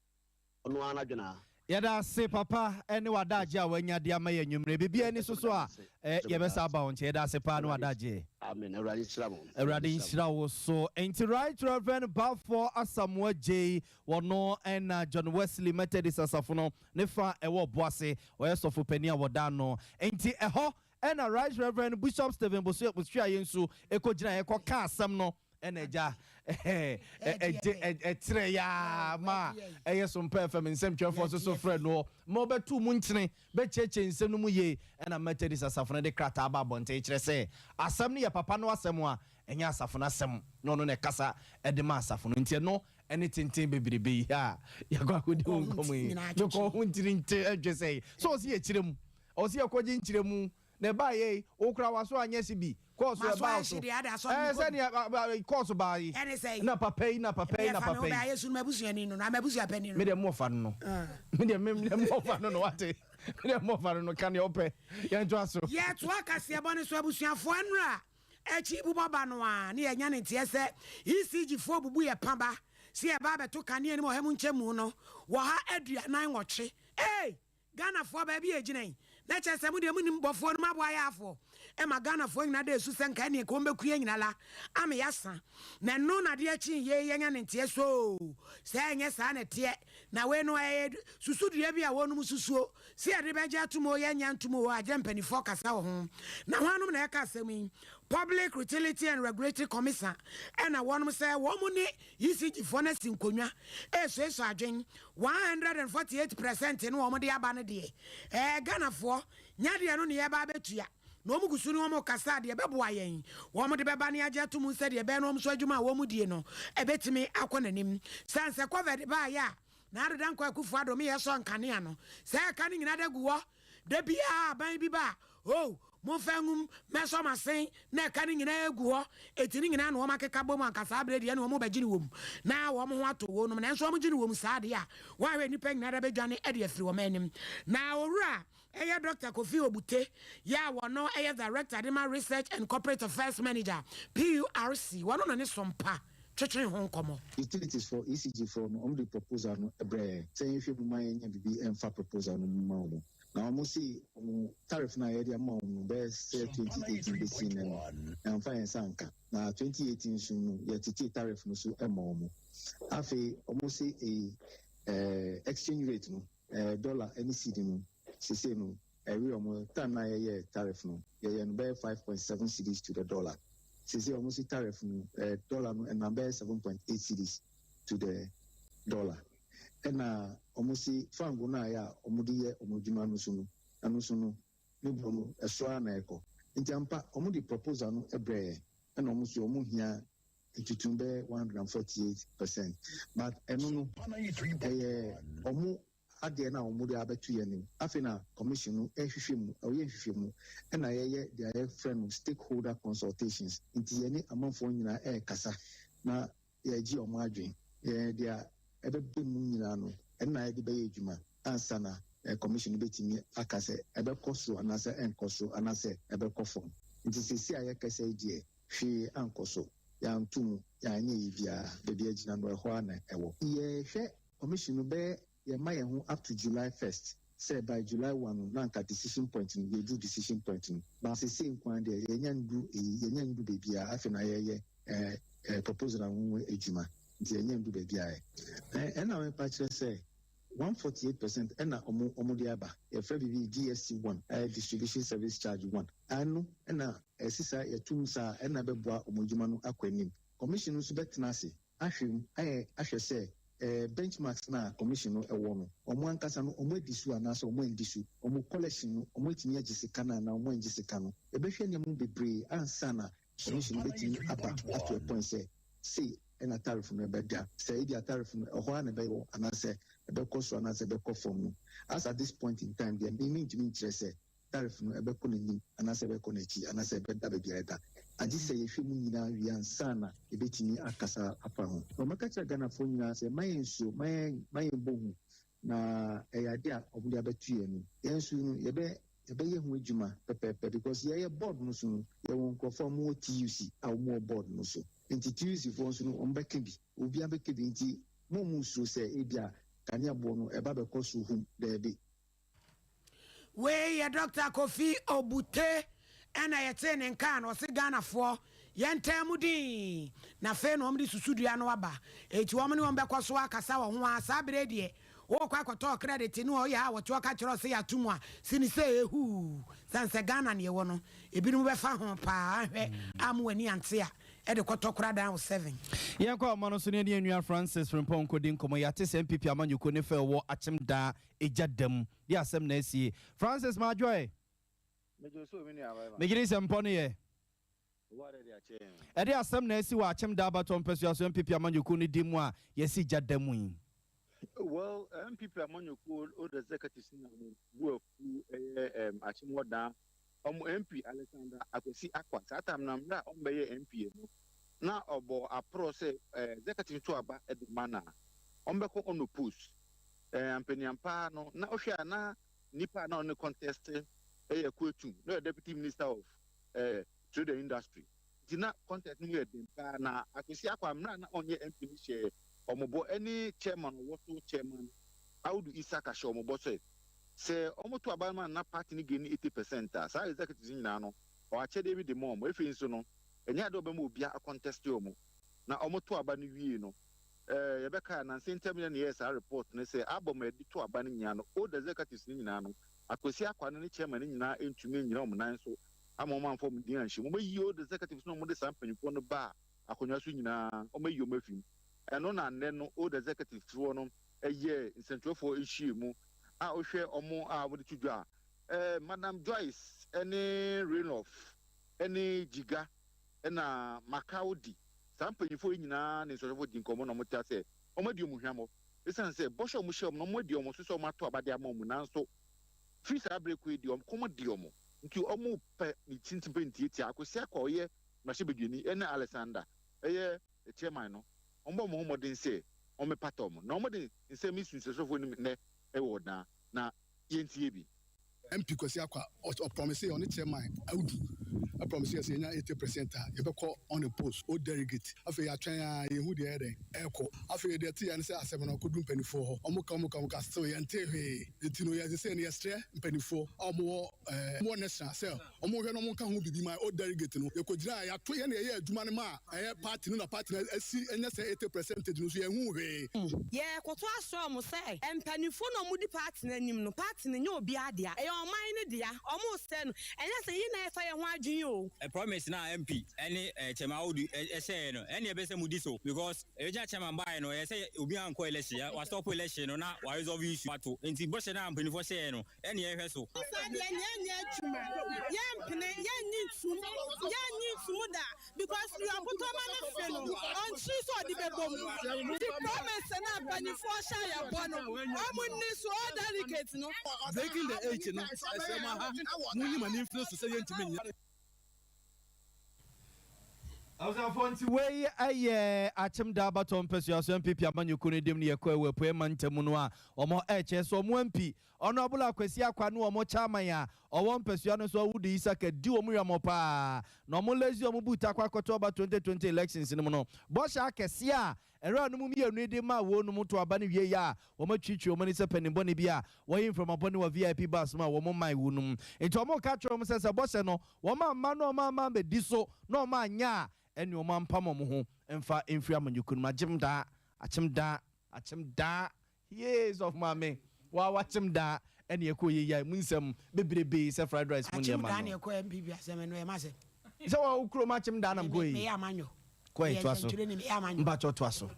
ɔno ara n'adwene. Yɛda ase papa ne wadagye a wanya de ama yɛ anwummerɛ. Biribi ani so so a yɛbɛsa aba wo nkyɛn. Yɛda ase paa ne wadagye. Amen, Awurade nhyira mo. Awurade nhyira wo so. Nti Right Reverend Baffour Asamoah Adjei, wɔno ɛna John Wesley Methodist asafo no ne fa ɛwɔ Boase, ɔyɛ sɔfo panin a wɔda no. Nti ɛhɔ. Ɛna Right Reverend Bishop Stephen Bosuayɛ nso ɛkɔgyina ɛkɔka asɛm no, ɛna agya ɛgye ɛkyerɛ yaa ma ɛyɛ Sompa FM nsɛmtwerɛfoɔ nso so frɛ noɔ ma ɔbɛto mu nkyene bɛkyerɛkyerɛ nsɛm no mu yie. Ɛna Methodist asafo no de krataa ba abɔnten kyerɛ sɛ asɛm no yɛ papa no asɛm a ɛnyɛ asafo no asɛm, na ɔno na ɛkasa ɛde ma asafo no. Nti ɛno ɛne tenten bebrebe yi a yɛkɔ akɔdi ho nkɔmmɔ yi, mekɔ ho ntiri nte ɛdwe sɛ sɛ ɔsi yɛkyerɛ mu, ɔsi yɛkɔgye nkyerɛ mu na ɛbaa yɛ wokura waso anyɛ si bi kɔɔso ɛbaa so ɛɛ sɛnea kɔɔso baa yi na papa yi na papa yi na papa yi. Mi deɛ mo ɔfa no no, mi deɛ mi deɛ mo ɔfa no no, wate, mi deɛ mo ɔfa no no ka deɛ ɔpɛ, yɛn to aso. Yɛtoa kaseɛbɔ no so, abusuafoɔ. Nnora akyi bobɔ ba no a ne yɛnya ne nteɛ sɛ ECG foɔ bubu yɛ paba sɛ yɛba abɛto kanea no mu ɔha mu nkyɛmu no 148. Ei, Ghanafoɔ, baabi yɛ gyina yi na kyerɛ sɛ modeɛ monim bɔfoɔ no maboa yɛ afoɔ ɛma Ghanafoɔ nyina da ɛsu sɛ nka neɛ ka wɔmbɛkua nyina la ama yɛasa na ɛno na adeɛ akyi yɛ yɛnya ne nteɛ so sɛ ɛnyɛ saa na ɛteɛ. Na wei no ɛyɛ susudua bi a wɔnom susuo sɛ yɛde bɛgye atom o, yɛnya ntom o, agyɛ mpanimfoɔ kasa wɔ ho. Na hwanom na ɛka asɛm yi? Public Utility and Regulatory Commission ɛna wɔnom sɛ wɔn mu ne ECG foɔ no asi nkonnwa ɛresuasua adwen. 148% no wɔn de aba no deɛ, Ghanafoɔ nyadeɛ no ne yɛba abɛtua na wɔn gu so ne wɔn kasa deɛ bɛboa yɛn, wɔn de bɛba ne agye ato mu sɛ deɛ bɛyɛ no wɔn nso adwuma a wɔn die no ɛbɛtumi akɔ n'anim. San sɛ COVID baayɛ a na Addo Dankwa Akufo Addo meyɛ sɔ nkanea no sɛ ɛka no nyinaa da gu hɔ da biara. Aban bi ba a, o momfa ngum mɛsɔ masen na ɛka no nyinaa gu hɔ. Ɛti no nyinaa na wɔn akeka bɔ mu ankasa aberɛ deɛ ne wɔn bɛgye no wɔ mu na wɔn ho atɔ wɔ nom. Nanso wɔn gye no wɔ mu saa deɛ a wɔahwɛ nnipa nyinaa da bɛdwane de afiri wɔn anim. Na owura ɛyɛ Dr Kofi Obute yɛ a wɔno ɛyɛ director de ma research and corporate affairs manager PURC, wɔno na ne Sompa twetwe ho nkɔmmɔ. Utilities foɔ, ECG foɔ no, ɔmo de proposal no brɛ sɛ yɛhwɛ mu ma yɛnya biribi ɛmfa proposal no mu ma wɔn, na wɔn si wɔn tariff no a yɛde ama wɔn no bɛyɛ sɛ 2018 bɛsi nnɛ no yɛamfa yɛn nsa nka, na 2018 nso no yɛtete tariff no so ma wɔn. Afei wɔn si eyi exchange rate no, dollar ɛne cedi no sese no ɛwi wɔn time na yɛyɛ tariff no, yɛyɛ no bɛyɛ 5.7 cedis to the dollar. Sese wɔn si tariff no, dollar no ɛnam bɛyɛ 7.8 cedis to the dollar. Ɛna wɔn si fango no a yɛ a wɔn de yɛ wɔn adwuma no so no, ɛno so no ne bo no ɛso ara na ɛkɔ. Nti ampa wɔn de proposal no ɛbrɛ yɛ, ɛna wɔn so wɔn hia ntutu bɛyɛ 148%, but ɛno no ɛyɛ wɔn adeɛ no a wɔn de abɛto yɛn anim. Afei na commission no ɛhwehwɛ mu, ɔyɛ nhwehwɛ mu, ɛna yɛyɛ deɛ yɛfrɛ no stakeholder consultations. Nti yɛne amanfoɔ nyinaa ɛrekasa na yɛgye wɔn adwene. Yɛn deɛ ɛbɛbɛ mu nyinaa no, ɛna yɛde bɛyɛ adwuma ansa na commission no bɛtumi aka sɛ ɛbɛkɔ so anaasɛ ɛnkɔ so anaasɛ ɛbɛkɔ fam. Nti sisi a yɛkasa yi deɛ, hwee ankɔ so, yɛanto mu, yɛanyɛ yi biara. Baabi agyina no, ɛhɔ a na ɛwɔ. Yɛhwɛ commission no bɛyɛ, yɛma yɛn ho up to July 1st sɛ by July 1 no na anka decision point no, yɛdu decision point no. Ba sese nkwan deɛ, yɛnya ndu eyi, yɛnya ndu baabi a afei na yɛyɛ ɛɛ ɛɛ proposal ho adwuma, nti yɛnya ndu baabi a ɛna mepa kyerɛ sɛ 148% ɛna ɔmo de aba. Yɛfrɛ biribi DSC one, ɛyɛ distribution service charge one. Ɛno ɛna ɛsisa yɛtum saa, ɛna bɛboa ɔmo adwuma no akɔ anim. Commission nso bɛtena ase ahwɛ mu, ayɛ ahwɛ sɛ benchmarks na commission no ɛwɔ no, ɔmo ankasa no ɔmo adi so anaasɛ ɔmo andi so, ɔmo collection no, ɔmo atumi agye sika no anaa ɔmo angye sika no. Ɛbɛhwɛ nneɛma bebree ansa na commission no bɛtumi aba up to a point sɛ sei ɛna tariff no ɛbɛda, sɛ ebi a tariff no ɛhɔ ara na ɛbɛwɔ anaasɛ ɛbɛkɔ so anaasɛ ɛbɛkɔ fam no. As at this point in time deɛ, mímí ntumi nkyerɛ sɛ tariff no ɛbɛkɔ n'anim anaasɛ ɛbɛkɔ n'akyi anaasɛ ɛbɛda baabi a ɛda, agye sɛ yɛhwɛ mu nyinaa wie ansa na yɛbɛtumi akasa afa ho. Ɔmɛka kyerɛ Ghanafoɔ nyinaa sɛ ma yɛn nsuo, ma yɛn bɔ hu, na ɛyɛ ade a ɔmo de abɛto yɛn no, yɛn nso no yɛbɛyɛ ho adwuma pɛpɛɛpɛ, because yɛyɛ board no so no, yɛwɔ nkurɔfoɔ a wɔwɔ TUC a wɔwɔ board no so. Nti TUC foɔ nso no wɔn bɛka bi, obiara bɛka bi. Nti mo mu nsuro sɛ ebi a kanea boɔ no ɛba bɛkɔ so hum, dɛɛbi. Wei yɛ Dr Kofi Obute ɛna yɛtee ne nka na ɔse Ghanafoɔ yɛntaa mu din na afei na wɔn de susudua no aba, eti wɔn ne wɔn bɛkɔ so akasa wɔ ho a saa bere deɛ. Wokɔ akɔtɔɔ credit ne ɔyɛ a wɔte ɔka kyerɛ sɛ yɛato mu a sini sɛ ɛhuu sane sɛ Ghana ne yɛwɔ no, ebinom bɛfa ho paa ahwɛ a mo w'ani ante a ɛde kɔtɔ kora dan wo 7. Yɛnkɔ ɔma no so ne ɛne anua Francis Frimpong nkɔdi nkɔmmɔ. Yɛate sɛ NPP amanyɔkuo ne fɛ wɔ Akyem Daa ɛgya dam de asɛm na asie. Francis Madwoe, megye sɛ mpɔ no yɛ ɛde asɛm na asi wɔ Akyem Daa abatɔ mpɛsua so NPP amanyɔkuo no di mu a yɛsi gya da mu yi. Well, NPP amanyɔkuo old executives na bu afu ɛyɛ Akyem Wɔdaa ɔmo MP Alexander Akwasi Akwa. Saa time na mmerɛ a ɔmo bɛyɛ MP no na ɔbɔ aporɔ sɛ executive to aba ɛde ma na ɔmo bɛkɔ unopposed. Mpanyinpaa no na ɔhwɛ a na nipa a na ɔne contest ɛyɛ Koetum na ɔyɛ Deputy Minister of Trade and Industry, nti na contest no yɛ den paa. Na Akwasi Akwa, mmerɛ a na ɔnyɛ MP no, hyɛ ɔmo bɔ ɛne chairman ɔwɔ so, Chairman Audu Isaka, hyɛ ɔmo bɔ sɛ ɔmo to aba ma na party no gain 80% a, saa executives nyinaa no ɔakyɛdeɛ bi de ma ɔmo. Efi nso no ɛnyɛ ade ɔbɛma obi acontest ɔmo. Na ɔmo to aba no wie no, yɛbɛka nansi ntɛm yɛ ne yɛ saa report no sɛ abɔ ma yɛde to aba no nyinaa no, old executives no nyinaa no, Akwasi Akwa no ne chairman no nyinaa ntumi nyina ɔmo nan so ama ɔmo amfa ɔmo din anhyɛ mu. Ɔmo ayi old executives no, ɔmo de saa mpanyinfoɔ no ba akonnwa so nyinaa, ɔmo ayi ɔmo afi mu. Ɛno na nnɛ no old executives foɔ no ɛyɛ nsɛntwerɛfoɔ ahyia mu a wohwɛ ɔmo a wɔde to dwa a, Madam Joyce ɛne Renof ɛne Jiga ɛna Macau di saa mpanyinfoɔ yi nyinaa ne nsɔhwɛfoɔ di nkɔmɔ na ɔmo te asɛ ɔmo adi ɔmo hwamɔ, esan sɛ bɔhyɛ ɔmo hyɛ ɔmo na ɔmo adi ɔmo so sɛ ɔmo ato abade ama ɔmo. Nanso firi saa abere kɔ yi di ɔmo kɔn di ɔmo, nti ɔmo pɛ ne tintin pɛ ntiatia Akwasi Akɔ a ɔyɛ mmarahyɛbadwani ɛne Alexander ɛyɛ chairman no, ɔmo bɔ ɔmo ho mmɔden sɛ ɔmo pata ɔmo na ɔmo de nsɛm yi sunsunsɔfoɔ nim nnɛ ɛwɔ ɔdan na yɛntie bi. MP Kwasi Akwa ɔpromise, ɔne chairman Audu ɔpromise yɛ sɛ yɛnya 80% a, yɛbɛkɔ unopposed, o delegate. Afei yɛatwɛn a yɛhu deɛ ɛyɛ dɛn ɛkɔ. Afei deɛ te yɛ ne sɛ asɛm no ɔkɔdu mpanimfoɔ hɔ, ɔmo ka ɔmo ka ɔmo ka, still yɛnte hwee. Nti no yɛsɛ sɛ no yɛsrɛ mpanimfoɔ a ɔmo wɔ ɔmo wɔ national sɛ ɔmo hwɛ na ɔmo nka ho bibi ma o delegate no yɛkɔgyina a yɛato yɛn na yɛyɛ adwuma no ma a ɛyɛ party no na party no asi ɛnyɛ sɛ 80 percentage no so yɛnhu hwee. Yɛkoto asɔ ɔmo sɛ mpanimfoɔ na ɔmo di party n'anim no, party no nyɛ obi adea, ɛyɛ ɔman no dea. Ɔmo sɛ no ɛnyɛ sɛ yi na ɛfa yɛn ho adwene o. Promise na MP ɛne chairman Audu ɛhyɛɛ no ɛne ɛbɛ sɛ mu di so, because ɛbɛgyina chairman baeɛ no ɛyɛ sɛ obi ankɔ election, wa stop election no na wa resolve issue ato. Nti bɔhyɛ na mpanimfoɔ hyɛɛ no ɛne ɛhwɛ so. Saa deɛ nyɛ adwuma, yɛmpene, yɛnyi ntum, yɛnyi ntum da, because apotɔma no fe no ɔnkyiri sɛ ɔde bɛbɔ mu. Nti promise na mpanimfoɔ hyɛ yɛ bɔ no, ɔmo nni so, all delegate no. Breaking the eight no, ɛsɛ mo aha mo nyi ma ne mfiri so sɛ yɛntumi nyɛ. Abusuafoɔ, nti wei ɛyɛ Akyem Da abatɔ mpɛsua so NPP amanyɔkuo no dim no. Yɛkɔ ɛwɔ apuɛ ma ntamu no a ɔmo ɛkyɛ sɛ ɔmo MP ɔno abolo Akwasi Akwa ne ɔmo chairman a ɔwɔ mpɛsua no so Awudu Isaka di ɔmo hwamɔ paa na ɔmo lezi ɔmo boot akɔ akɔtɔ ɔba 2020 elections no mu no. Bɔhyɛ akɛseɛ a ɛrɛ no mu mmienu de ma wɔn no mu to aba no wie yɛ a, wɔn atwitwi wɔn ani sɛ panibɔne bi a wɔyɛ mframabɔne wɔ VIP bus mu a wɔn man wɔ no mu. Nti wɔn ka kyerɛ wɔn sɛ bɔhyɛ no wɔn amma na wɔn amma abɛdi so na wɔn anya a, ɛne wɔn ampam wɔn ho mfa mfiri amanyɔkuo no mu. Agyem Daa, Akyem Daa, Akyem Daa yee sɔfo maame wa wakyem daa ɛne ɛkɔ yɛ yia mu nsɛm bebrebe sɛ fried rice mu Akyem nneɛma Daa ne no. ɛkɔ NPP asɛm no ɛma sɛ Sɛ wɔ kurom Akyem Daa nam kɔ yi. Meyɛ amanyɔ. Kɔ yi toa so. Nsɛntwerɛ ni, meyɛ amanyɔ. Mpakyɛ toa so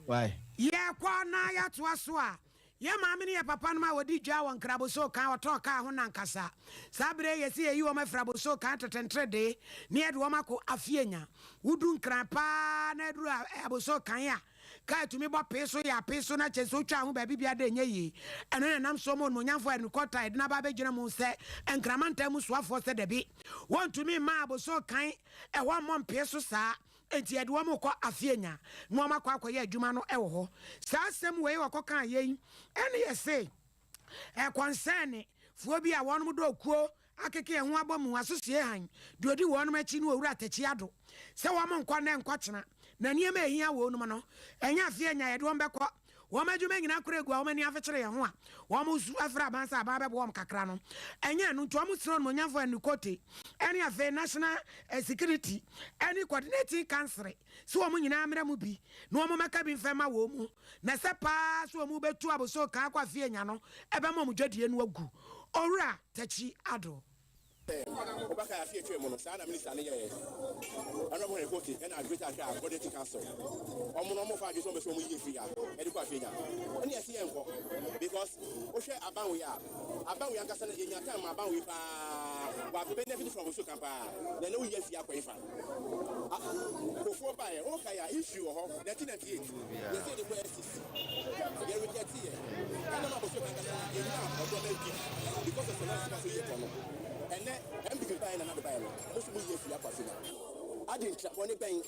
wai. Yɛkɔ na yɛatoa so a, yɛ maame ne yɛ papa nom a wɔdi dwa wɔ Nkraboso kan wɔtɔn kaa ho nankasa, saa berɛ yɛsi yɛyi wɔn afiri Aboso kan tetentere de ne yɛde wɔn akɔ Afienya. Wodu Nkran paa na aduru Aboso kan a, kaa tumi bɔ pee so yɛ apee so na kyɛ sɛ wotwa ho baabi bia da ɛnyɛ yie. Ɛno na nam so ma onimonyamfoɔ Henry Quartey de n'aba abɛgyina mu sɛ Nkramantam mu soafoɔ sɛ dabi, wɔntumi mma Aboso kan ɛhɔ mmɔ mpee so saa, enti yɛde wɔn kɔ Afienya na wɔn akɔ akɔyɛ adwuma no ɛwɔ hɔ. Saa asɛm wei wɔkɔka yɛn ɛne yɛse ɛkɔnsɛne foɔ bi a wɔn dɔ kuo akeke ɛho abɔ mu asosie han deɛ ɔdi wɔn akyi no, Owura Takyi Ado, sɛ wɔn nkɔ ne nkɔkyena na nneɛma ehia wɔn mu no ɛnyɛ Afienya yɛde wɔn bɛkɔ. Wɔn adwuma nyinaa kora agu a wɔn ani afekyere yɛn ho a wɔn su afrɛ aban sɛ aban bɛboa wɔn kakra no. Ɛnyɛ ɛno nti wɔn srɛ Onimuonyamfoɔ Henry Quartey ɛne afei National Security ɛne Coordinating Council sɛ wɔn nyinaa mmra mu bi na wɔn mmɛka bi mfa mma wɔn mu na ɛsɛ paa sɛ wɔn bɛtu abosow kan akɔ afie anya no ɛbɛma wɔn dwadie no agu. Owura Takyi Addo. Sɛ wobɛkae afe a etwaam no, saa na minista no yɛe. Honourable Henry Quartey na Greater Accra Coordinating Council, wɔn no wɔfa adwene sɛ wɔbɛsɛ wɔn yiye firi ha de kɔ Afenya. Ɛna yɛse yɛnkɔ because wohwɛ aban wei a, aban wei ankasa no yɛnya time ma aban wei paa, wa benefit from nsuo kan paa, na ɛnɛ woyi afie akɔ hefa? Kofoɔ baeɛ, wokae a history wɔ hɔ, 1998 yɛse yɛde kɔ STC, yɛ reject yɛ, ɛna ma Bosoka ankasa no yɛnyaa ɔdɔ ma NPP because of sɛ na sika so yie kɔ no, ɛnɛ NPP baeɛ na Nado baeɛ no, mo nso moyi afie akɔ afei na ade ntra, bɔne bɛn?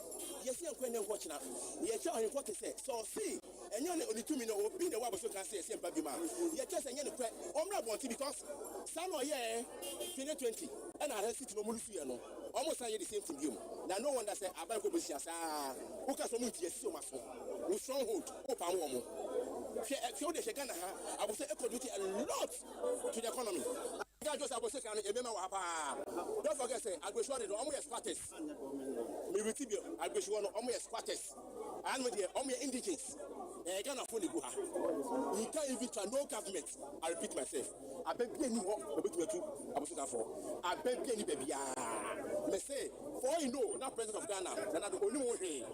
Yɛse yɛnkɔ ɛnɛ nkɔ kyena, yɛkyɛ ɔhenkɔ te sɛ sɛ ɔse ɛnyɛ ɔne ɔne tumi no obi na ɛwɔ Abosoka ase yɛse yɛmpa biom a, yɛkyɛ sɛ ɛnyɛ nokorɛ, ɔmmra abɔnten because saa na ɔyɛɛ 2020 ɛna ahwɛ city no ɔmo lusuiɛ no. Ɔmo san yɛ the same thing biom na no wonder sɛ aban kɔ bosua saa wo ka sɛ ɔmo nti yɛsisi ɔmo aso wo strong hold wo pam wɔn hwɛ hwɛ wo deɛ hwɛ Ghana ha abosɛ e contribute a lot to the economy. Guy Joseph abosɛ kan no emema wɔ ha paa don't forget sɛ agbesiwɔ de no ɔmo yɛ squatters me reti bio agbesiwɔ no ɔmo yɛ squatters anom deɛ ɔmo yɛ indigenes ɛyɛ Ghana fo na egu ha you can't even try no government I repeat myself. Abɛ bia nni hɔ obetumi atu abosokafoɔ. Abɛ bia nni baabiaa. Me se for all you know na president of Ghana Nana Addo onim ho hwee.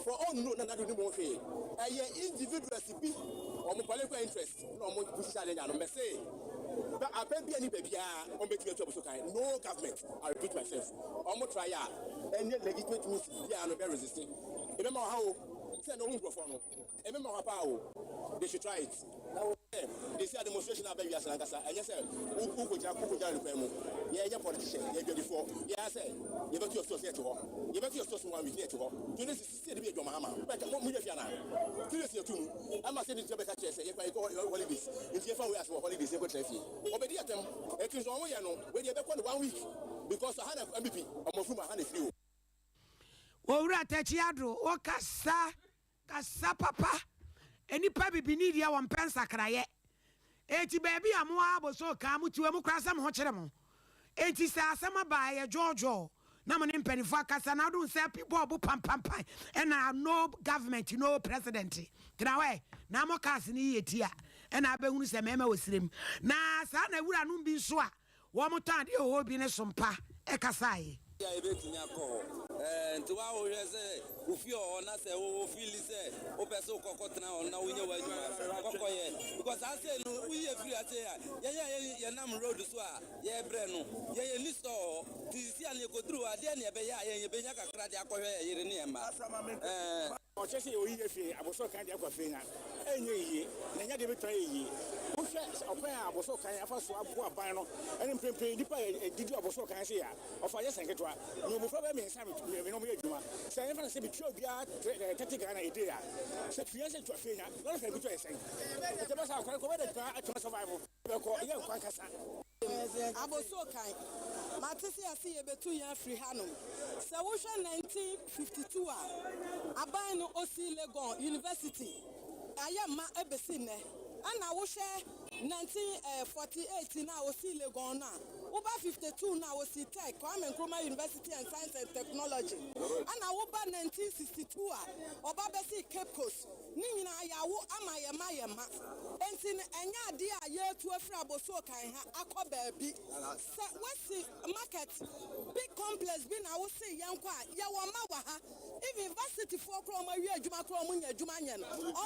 For all you know Nana Addo nim ho hwee. Ɛyɛ individuals bi wɔn political interest na wɔn hyehyɛ adeɛ nya no. Me se bɛ abɛ bia nni baabiaa wɔn betumi atu abosokan. No government, I repeat myself, wɔn try a ɛnyɛ legitimate means biaa no bɛ resist. Ebɛma ɔha o sɛ na ohu nkurɔfoɔ no. Ɛbɛma hɔ paa o, they should try it. Na wo sɛ they say demonstration aba wiase no ankasa ɛnyɛ sɛ wo kɔgyina wo kɔgyina ne kwan mu. Yɛn nyɛ politician, yɛyɛ adwadifoɔ. Yɛn ara sɛ yɛbɛto yɛn stores na yɛte hɔ. Yɛbɛto yɛn stores one week na yɛte hɔ. 2016 yɛde bi yɛ John Mahama. Wobɛka mo mo yɛ fie anaa? 3 days yɛto mu. Ama sɛ ne bɛka kyerɛ sɛ yɛkɔ yɛkɔ holidays. Nti yɛfa wei ase wɔ holidays yɛnkɔ tena fie. Ɔbɛdi atɛm. Ɛti nso wɔn yɛ no wei deɛ ɛbɛkɔ no one week because aha na MPP wɔn afuru mu aha na efiri o. Owura Takyi Addo, wo kasa Kasa papa. Nnipa bibini deɛ wɔmpɛ nsakraeɛ. Enti baabi a mo ara boso kaa mo ti wɔ mu koraa sɛ mo ho kyere mo. Enti sɛ asɛm aba a ɛyɛ dwoodwoo na mo ne mpaninfoɔ akasa na wode wo nsa api bɔɔbo pampampan ɛna no government no president tena hɔ ɛ na mo cars no yie ti a ɛna abɛhunu sɛ mmarima wɔ serem na saa na awuranom bi nso a Wɔtɔn adeɛ wɔ hɔ bi ne so mpa kasaeɛ. A yɛbɛtumi akɔ hɔ. Ɛɛ, nti wo a wohwɛ sɛ wo fie wɔ hɔ na sɛ wo wo feeli sɛ wopɛ sɛ wokɔ kɔtena hɔ na wonya w'adwuma a, kɔkɔyɛ. Because saa sei no, woyi yɛ firi ha sei a, yɛn a yɛ yɛnam road so a yɛrebrɛ no, yɛn yɛnni store wɔ hɔ. Nti seesei a no yɛkɔduru hɔ a, deɛn na yɛbɛyɛ a yɛn yɛbɛnya kakra de akɔhwɛ yɛn yere ne yɛn mma? Ɛɛ. Ɔkyerɛ sɛ oyi yɛ fie abosow kan de akɔ afie na ɛnyɛ yiye, na ɛnyɛ ade a ebetumi ayɛ yiye. Wohwɛ ɔkwan a abosow kan afa so aboa aban no ne mprempren nnipa a edidi abosow kan ase a, ɔfa yɛ sɛ nketewa. Mewɔ mmofra bɛyɛ mmiɛnsa a me ne wɔn yɛ adwuma. Sɛ yɛmfa no sɛ mitua obiara 30 Ghana a day a, sɛ pii sɛ tu afie nya, lɔre fare nketewa yɛ sɛn? Ɛte bɛsa akwan kɔ bɛda adwuma atumi asurvive. Bɛkɔ yɛ nkwa ankasa. Abossoo kan, mate sɛ yɛse yɛbɛtu yɛn afiri hanom. Sɛ wohwɛ 1952 a, aban no osii Legon University, ayɛ mma ɛbɛsi nnɛ. Ɛna wohwɛ 1948 no a osii Legon no a, woba 52 no a osii Tech, Kwame Nkrumah University and Science and Technology. Ɛna woba 1962 a, ɔba bɛsii Cape Coast. Ne nyinaa yɛawo ama yɛn mma yɛn mma. Enti no ɛnyɛ adeɛ a yɛretu afiri Abossoo kan ha akɔ baabi. Sɛ woasi market big complex bi na wose yɛnkɔ a, yɛwɔ mma wɔ ha. Even varsity foɔ koraa a wɔawie adwuma koraa a wɔnnya adwuma nyɛ no,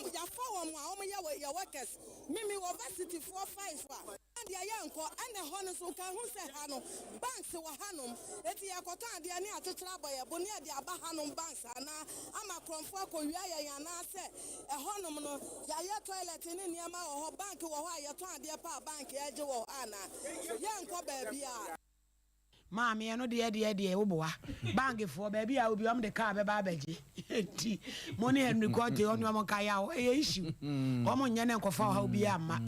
yɛafa wɔn a wɔyɛ yɛn workers. Me mewɔ varsity foɔ five a. Deɛ yɛnkɔ, ɛna ɛhɔ no nso woka hu sɛ ha no banks wɔ hanom, enti yɛkɔtɔn adeɛ ne akyekyere abɔ yɛn bo ne yɛde aba hanom banks anaa ama korɔmfoɔ akɔwia yɛn anaa sɛ ɛhɔnom no yɛayɛ toilet ne nneɛma wɔ hɔ, bank wɔ hɔ a yɛtɔn adeɛ paa a bank ɛgye wɔ hɔ anaa? Yɛnkɔ baabiara. Maame ɛno deɛ deɛ deɛ wo boa. Bank foɔ baabi a obi wɔn de car bɛba abɛgye nti mo ne Henry Quartey ɔne wɔn nka yaw ɛyɛ issue wɔn nyɛ ne nkɔfa ɔhaw bi amma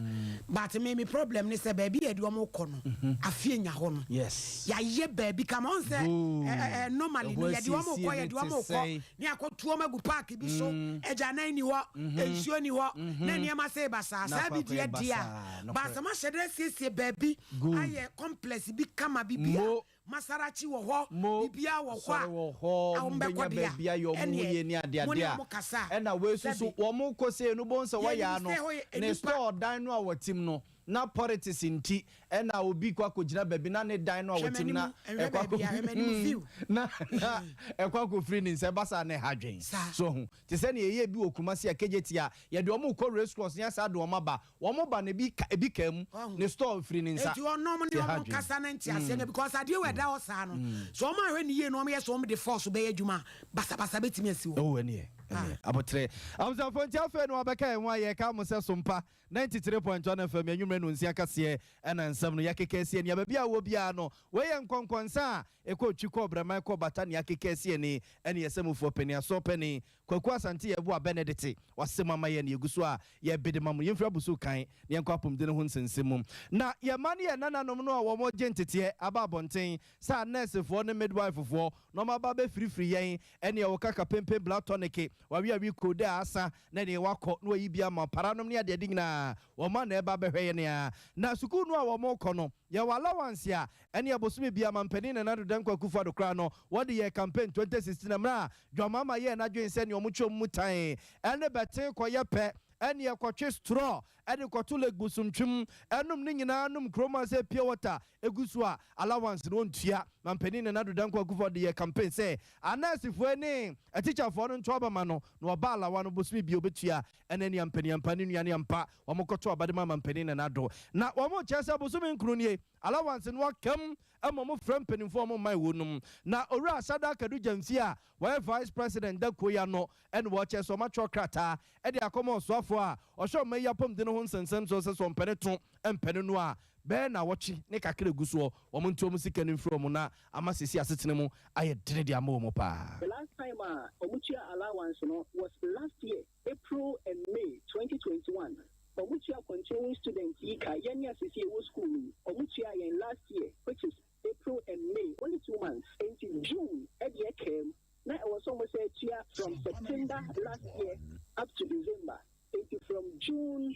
but me me problem ne sɛ baabi yɛde wɔn kɔ no afie nya hɔ no yɛayɛ baabi kama wɔn sɛ ɛɛ normally no yɛde wɔn kɔ yɛde wɔn kɔ ne akɔto wɔn agu park bi so agyanan ni hɔ nsuo ni hɔ na nneɛma sɛ basaa saa bi deɛ deɛ a baasa ma hyɛ dɛ siesie baabi ayɛ complex bi kama bibia masarachi wɔ hɔ bibia wɔ hɔ a wɔ hɔ a wɔbɛkɔ bɛnya deɛ baabi ayɛ wɔn ho yie ne ɛneɛ mo ne adeade a wɔn kasa ɛna wei nso so sɛbi wɔn kɔ sei no bohu sɛ wɔyɛ yɛnim ano sɛ ɛhɔ yɛ ne nnipa store dan no a wɔtim no na politics nti ɛna obi kɔ akɔgyina baabi na ne dan no a hwɛ wɔtim na m'anim nhwɛ ɛkɔ baabi a hwɛ akɔ m'anim view na na ɛkɔ akɔfiri ne nsa ɛba saa na ɛha dwen saa so ho te sɛ nea ɛyɛ bi wɔ Kumasi a KJT a yɛde wɔn kɔ race course ne asa de wɔn aba Wɔn ba no ebi ka ebi kaa mu, ne store firi ne nsa. Enti ɔnom ne Ti ha ɔmo dwen. nkasa na nteaseɛ nya because adeɛ wɔ ɛda hɔ saa no sɛ ɔmo anhwɛ no yie na ɔmo yɛ sɛ ɔmo de force bɛyɛ adwuma a basabasa bɛtumi asi hɔ. Oh ɛneɛ ɛneɛ aboterɛ. Abusuafoɔ nti afei na wabɛka yɛn ho a yɛka mo sɛ Sompa 93.1 FM anwummerɛ nonsia kaseɛ ɛna nsɛm no yɛakeka asi ani a baabi a wowɔ biara no wei yɛ nkɔnkɔnsa a ɛkɔ twi kɔ brɛman kɔ bata nea akeka asi ani ɛne yɛ sɛmufoɔ panin asoɔ panin Kwaku Asante Yeboah Benedicte wasɛm ama yɛn na yɛgu so a yɛrebe de ma mo. Yɛmfiri abusoo kan na yɛnkɔ apomuden ho nsɛnsɛm mu. Na yɛn mma ne yɛn nananom no a wɔgye nteteɛ aba abɔnten sɛ anɛɛsefoɔ ne midwifefoɔ na wɔaba abɛfirifiri yɛn ɛne ɛwo kaka pempen blood tonic waweawe koode a asa na ɛneɛ wakɔ na wayi bi ama paranom ne adeade nyinaa wɔn a na ɛreba abɛhwɛ yɛn a na sukuu no a wɔrekɔ no yɛwɔ allowance a ɛneɛ bosome biara mampanin Nana Addo Dankwa Akufo-Addo koraa no wɔde yɛɛ campaign 2016 mmerɛ a Dwamama yɛɛ n'adwene sɛ nea wɔtwa mu tan ne bɛten kɔyɛ pɛ ɛne ɛkɔtwe straw de kɔto Lake Bosomtwem nom ne nyinaa nom kurom ha sɛ pure water gu so a allowance no wɔntua. Mampanin Nana Addo Dankwa Akufo-Addo yɛɛ campaign sɛ anɛɛsefoɔ ne atikyafoɔ no nto aba ma no na wɔba alawa no bosome biara ɔbɛtua. Ɛne ne ampaniampa ne nua ne ampa wɔkɔto aba de maa Mampanin Nana Addo na wɔkyerɛ sɛ bosome nkron nie allowance no akam ma wɔfrɛ mpanimfoɔ a wɔmman wɔ nom na Owura Asada Kadu Gyamfi a wɔyɛ Vice President da kuo yi ano na wɔkyerɛ sɛ wɔatwerɛ krataa de akɔma ɔsoafoɔ a ɔhwɛ ɔman yi apɔmuden ho nsɛnsɛm soɔ sɛ sɛ ɔmpɛ ne to mpɛ ne no a bɛyɛ nnawɔtwe ne kakra ɛgu soɔ wɔn nte wɔn sika no mfiri wɔn na ama seesei asetena mu ayɛ dene de ama wɔn paa. The last time a wɔn tua allowance no was last year April and May 2021. Wɔn tua continuing student yi ka yɛn a seesei yɛwɔ school mu yi wɔn tua yɛn last year which is April and May only 2 months nti June ɛdeɛ kaa mu na ɛwɔ sɛ wɔn sɛ tua from September last year up to December nti from June,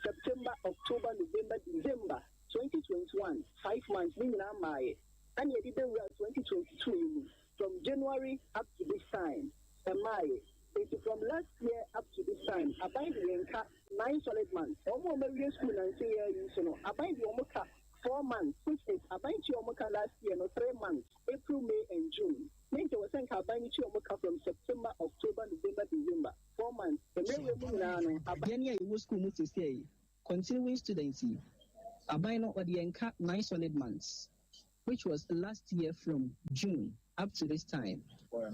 September, October, November, December 2021, 5 months ne nyinaa maayɛ ɛna yɛde bɛwura 2022 yi mu from January up to this time ɛmaayɛ nti from last year up to this time aban de yɛn ka 9 solid months. Wɔn a wɔawie school nansi yɛ yi nso no aban de wɔn ka 4 months, which is aban tua wɔn ka last year no 3 months, April, May and June. Ne nkyɛn wɔ sɛ nka aban no tua wɔn ka from September, October, November, December, 4 months. Mmerɛ wei mu nyinaa no aban Yɛn a yɛwɔ school mu seesei yi, continuing students yi, aban no ɔde yɛn ka 9 solid months, which was last year from June up to this time.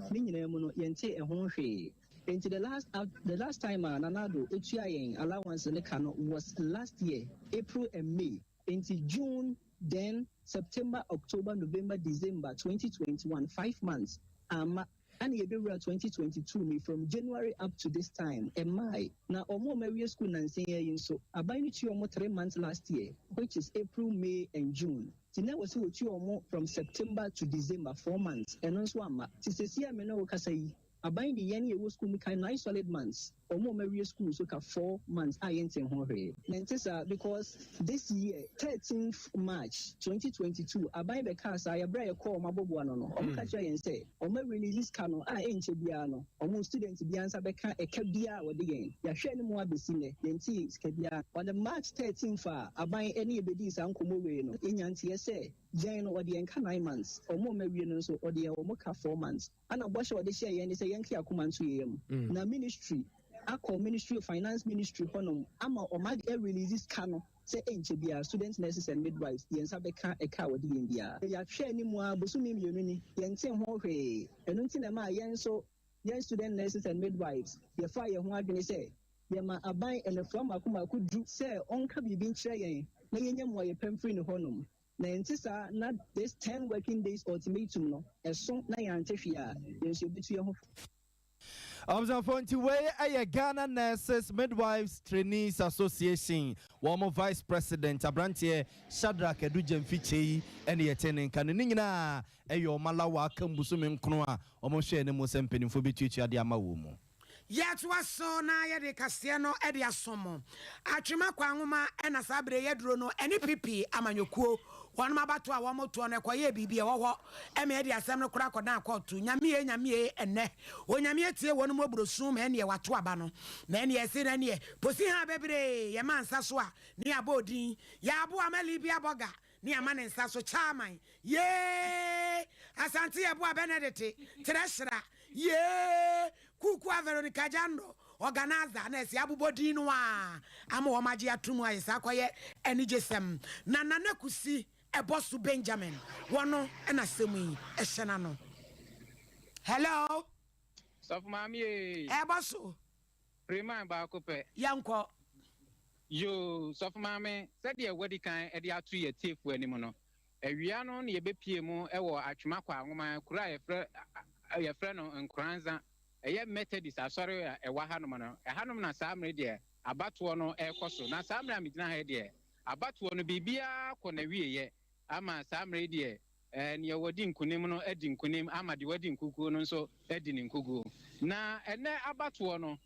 Ne nyinaa mu no yɛnte ɛho hwee. Nti the last time a Nana Addo otua yɛn allowance ne ka no was last year April and May. Nti June, then September, October, November, December 2021, 5 months ama ɛna yɛbɛwura 2022 mi from January up to this time ɛmaae. Na ɔmo a ɔmo awie school nansa yi nso aban no tua ɔmo 3 months last year, which is April, May and June. Ti na wɔ sɛ wɔtua ɔmo from September to December, 4 months, ɛno nso ama. Ti sɛsi a me ne wo kasa yi, aban de yɛn yɛwɔ school mu ka 9 solid months, ɔmo a ɔmo awie school nso ka 4 months a yɛnte ho hwee. Na nte saa because this year 13th March 2022 aban bɛka saa yɛbrɛ a yɛkɔɔ ɔmo aboboa no, ɔmo ka kyerɛ yɛn sɛ ɔmo release sika no a ɛnkyɛ biara no ɔmo student biara nsa bɛka ɛka biara a wɔde yɛn. Yɛahwɛ ne mu abɛsi nnɛ yɛnte sika biara. On the March 13th a aban ɛne yɛbɛdii saa nkɔmmɔ wei no, yɛnya nteɛ sɛ yɛn no ɔde yɛn ka 9 months, ɔmo a ɔmo awie no nso ɔde yɛn ɔmo ka 4 months. Ana bɔhyɛ a ɔde hyɛ yɛn ne sɛ yɛnke akoma nto yɛn mu na ministry akɔ Ministry of Finance, ministry hɔnom ama ɔmo release sika no sɛ ɛnkyɛ biara student nurses and midwives yɛn nsa bɛka ɛka a wɔde yɛn biara. Yɛahwɛ anim a bosome 2 ni yɛnte ho hwee. Ɛno nti na ɛma yɛn nso yɛn student nurses and midwives yɛfa yɛn ho adwene sɛ yɛma aban ɛnɛfoa mako mako du sɛ ɔnka biribi nkyerɛ yɛn na yɛnyɛ mmoa yɛpɛ mfiri ne hɔnom. Na ɛnte saa na this 10 working days ultimatum no ɛso na yɛante hwee a, yɛn nso yɛbɛtu yɛn ho fo. Abusuafoɔ, nti wei yɛ Ghana Nurses Midwives Trainees Association wɔn Vice President aberanteɛ Shadrack Adu Gyamfi Kyei ɛne yɛte ne nka no. Ne nyinaa ɛyɛ wɔn alawa aka mbosome nkono a wɔn hwɛ anim sɛ mpanimfoɔ bɛtuatua de ama wɔn mu. Yɛtoa so na yɛde kaseɛ no de asom mo. Atwema Kwanwoma na saa berɛ yi aduro no ɛne PP amanyɔkuo wɔnom abatoɔ a wɔn toɔ no ɛkɔyɛɛ biribi ɛwɔ hɔ ɛma yɛde asɛm no koraa kɔdan kɔɔto. Nyame Nyame ɛnnɛ Onyame atie wɔnom aburosu ma ɛneɛ wato aba no ma ɛneɛ ɛse na ɛneɛ posi haa bebree yɛma nsa so a ne yɛabɔ odin yɛaboa ma Libya bɔga ne yɛama ne nsa so Chairman yee Asante yɛboa Benedict Trɛhyera yee Kuukua Veronica Jandor, Organaza na ɛsɛ abobɔ din no a ama wɔn agye atom ayɛ saa akɔyɛ anigyesɛm. Na Nana Kusi Ɛbɔso Benjamin, wɔno na asɛm yi hyɛ n'ano. Hello. Sɔfo maame ee. Ɛbɔso. Freeman baako pɛ. Yɛnkɔ. Yoo, sɔfo maame, sɛdeɛ wadi kan de ato yɛn atiefoɔ anim no, awia no na yɛbɛpue mu wɔ Atwema Kwa Nwoma, kuro a yɛfrɛ yɛfrɛ no Nkoranza. Ɛyɛ Methodist asɔre a ɛwɔ hanom no. Ɛhanom na saa mmere deɛ abatoɔ no rekɔ so. Na saa mmere a megyina ha yi deɛ, abatoɔ no biribiara kɔ n'awieeɛ ama saa mmere yi deɛ, eh, nea wadi nkonim no adi nkonim ama deɛ wadi nkukuo no nso adi ne nkukuo. Na ɛnɛ abatoɔ no,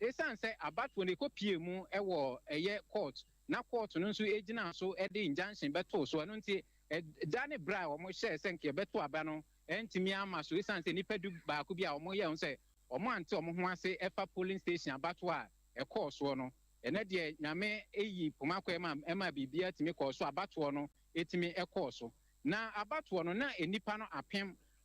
esiane sɛ abatoɔ no ɛkɔpie mu wɔ ɛyɛ court, na court no nso gyinaa so de injunction bɛtoo so, ɛno nti ɛda ne berɛ a wɔhyɛɛ sɛ nka yɛbɛto aba no antumi amma so esiane sɛ nnipa du baako bi a wɔyɛɛ ho sɛ wɔante wɔn ho ase ɛfa polling station abatoɔ a ɛkɔɔ soɔ no. Ɛnɛ deɛ Nyame yi poma kɔɛ ma ɛma biribiara tumi kɔɔ so, abatoɔ no tumi kɔɔ so. Na abatoɔ no na nnipa no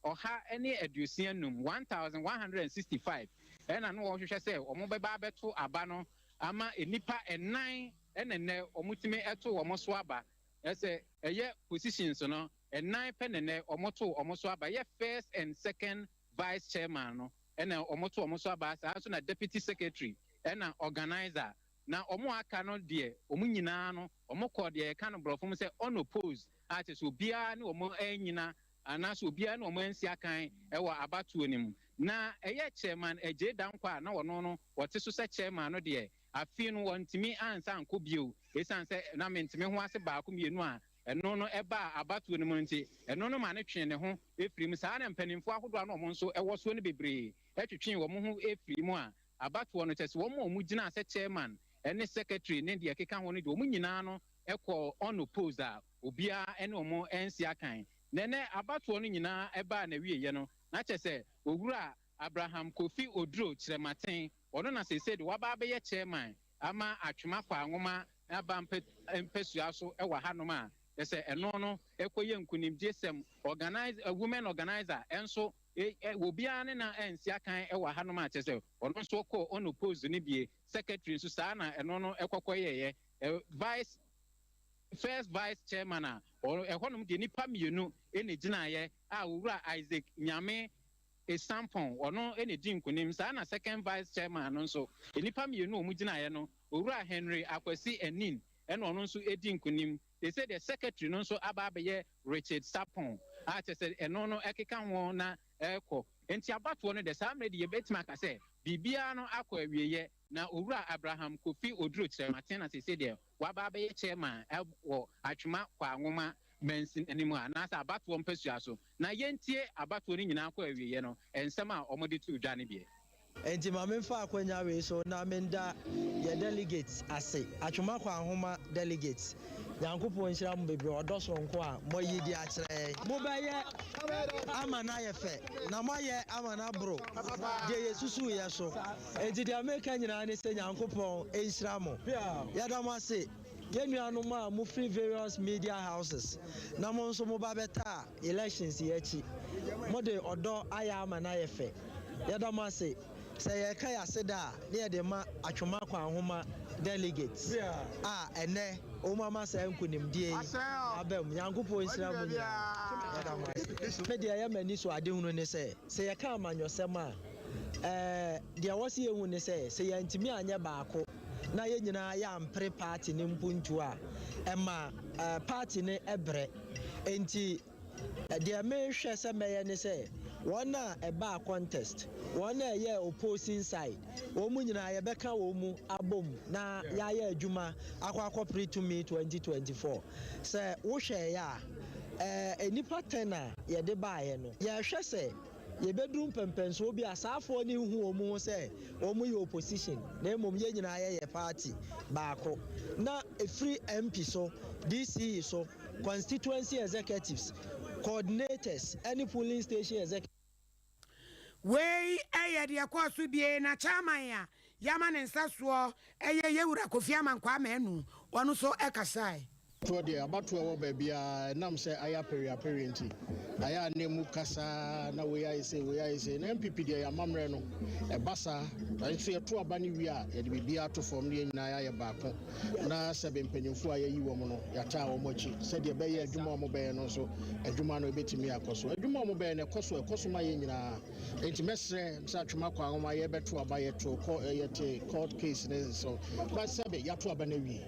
165, 1,165, ɛna na wɔhwehwɛ sɛ wɔbɛba abɛto aba no ama nnipa nnan, ɛna nnɛ wɔtumi to wɔn so aba. Ɛsɛ ɛyɛ positions no nnan pɛ na nnɛ wɔto wɔn so aba. Ɛyɛ first and second vice chairman no ɛna wɔto wɔn so aba, saa nso na deputy secretary ɛna organizer. Na wɔn a aka no deɛ, wɔn nyinaa no wɔkɔ deɛ yɛka no borɔfo mu sɛ unopposed, a kyerɛ sɛ obiara ne wɔn annyina anaasɛ obiara ne wɔn ansi akan wɔ abatoɔ no mu. Na ɛyɛ Chairman Adjei Danquah a na ɔno no ɔte so sɛ chairman no deɛ, afei no wɔntumi ansa ankɔ bio esiane sɛ na menteme ho ase baako mmienu a ɛno no ɛbaa abatoɔ no mu no nti, ɛno no ma no twee ne ho firii mu. Saa ara na mpanimfoɔ ahodoɔ a na wɔn nso wɔ soɔ no bebree twetwee wɔn ho firii mu a abatoɔ no, kyerɛ sɛ wɔn a wɔgyinaa sɛ chairman ne secretary ne deɛ ɛkeka ho no deɛ, wɔn nyinaa no kɔɔ unopposed a obiara ne wɔn ansi akan. Na ɛnnɛ abatoɔ no nyinaa baa n'awieeɛ no, na kyerɛ sɛ Owura Abraham Kofi Oduro Kyerematen, ɔno na seesei de waba abɛyɛ chairman ama Atwema Kwa Nwoma aba mpasua so wɔ hanom a, kyerɛ sɛ ɛno no kɔyɛ nkunimdiesɛm. Organise, women organiser nso, obiara ne no ansi akan wɔ hanom a, kyerɛ sɛ ɔno nso kɔɔ unopposed no bie. Secretary nso saa na ɛno no kɔkɔyɛeɛ. Vice, first vice chairman a, ɛhɔnom deɛ nnipa mmienu na ɛgyinaeɛ a Owura Isaac Nyame Esampong, ɔno na ɛdii nkonim. Saa na second vice chairman no nso, nnipa mmienu a wɔgyinaeɛ no, Owura Henry Akwasi Anin na ɔno nso dii nkonim. Seesei deɛ secretary no nso aba abɛyɛ Richard Sarpong a kyerɛ sɛ ɛno no ɛkeka ho na ɛrekɔ. Enti abatoɔ no deɛ saa mmerɛ deɛ yɛbɛtumi aka sɛ biribiara no akɔ awieɛ na Owura Abraham Kofi Oduro Kyerematen na seesei deɛ waba abɛyɛ chairman wɔ Atwema Kwa Nwoma mansin anim anaasɛ abatoɔ mpasua so. Na yɛntie abatoɔ no nyinaa kɔ awieɛ no nsɛm a wɔde too dwa no bi. Enti ma memfa akwanya wei so na menda yɛ delegates ase, Atwoma Kwanhoma delegates. Nyankopɔn nhyira mo bebree, ɔdɔ soronko a moayi de akyerɛ yɛn. Mobɛyɛ ama no ayɛ fɛ, na moayɛ ama no aboro deɛ yɛsusuiɛ so. Enti deɛ meka nyinaa ne sɛ Nyankopɔn nhyira mo. Yɛda mo ase, yɛn nuanom a mofiri various media houses na mo nso moba bɛtaa elections yi akyi. Mode ɔdɔ ayɛ ama no ayɛ fɛ. Yɛda mo ase. Sɛ yɛreka yɛn aseda a, na yɛde ma Atwoma Kwanhoma delegates a ɛnnɛ wɔn ama saa nkunimdie yi aba mu. Nyankopɔn nhyira mo nyinaa. Yɛda mo ase. Me deɛ ɛyɛ m'ani so adehunu ne sɛ, sɛ yɛka amanyɔsɛm a, ɛɛ, deɛ ɛwɔ sɛ yɛhu ne sɛ, sɛ yɛantumi anyɛ baako na yɛn nyinaa yɛampere party no mpuntuo a, ɛma party no brɛ. Enti deɛ mehwɛ sɛ mɛyɛ ne sɛ, wɔn a ɛbaa contest, wɔn a ɛyɛɛ opposing side, wɔn nyinaa yɛbɛka wɔn mu abom na yɛayɛ adwuma akɔ akɔpere tumi 2024. Sɛ wohwɛeɛ a, nnipa ten a yɛde baeɛ no, yɛhwɛ sɛ yɛbɛduru mpɛmpɛnsoɔ bi a saafoɔ no nhu wɔn ho sɛ wɔn yɛ opposition na mmom yɛn nyinaa yɛyɛ party baako. Na ɛfiri MP so, DCE so, constituency executives, coordinators ne polling station executives. Wei yɛ deɛ ɛkɔɔ so bie na chairman a yɛama ne nsa soɔ yɛ Yɛwura Kofi Amankwaa Manu, ɔno nso kasae. Toɔ deɛ, abatoɔ a ɛwɔ baabiara, ɛnam sɛ ayɛ apereapereɛ nti, ayɛ a na ɛmu kasa na wei ayɛ sei, wei ayɛ sei. Na NPP deɛ, yɛn amammerɛ no, ɛba saa. Nanso yɛto aba no wie a, yɛde biribiara to fam na yɛn nyinaa yɛayɛ baako. Na sɛbe mpanyimfoɔ a yɛayi wɔn no, yɛataa wɔn akyi sɛdeɛ ɛbɛyɛ adwuma a wɔbɛyɛ no nso, adwuma no ɛbɛtumi akɔ so. Adwuma a wɔbɛyɛ no, ɛkɔ so, ɛkɔ so ma yɛn nyinaa. Enti mɛsrɛ sɛ Atwom Akwanwoma yɛbɛto aba yɛto kɔ yɛte court case ne so but sɛbe yɛato aba no awie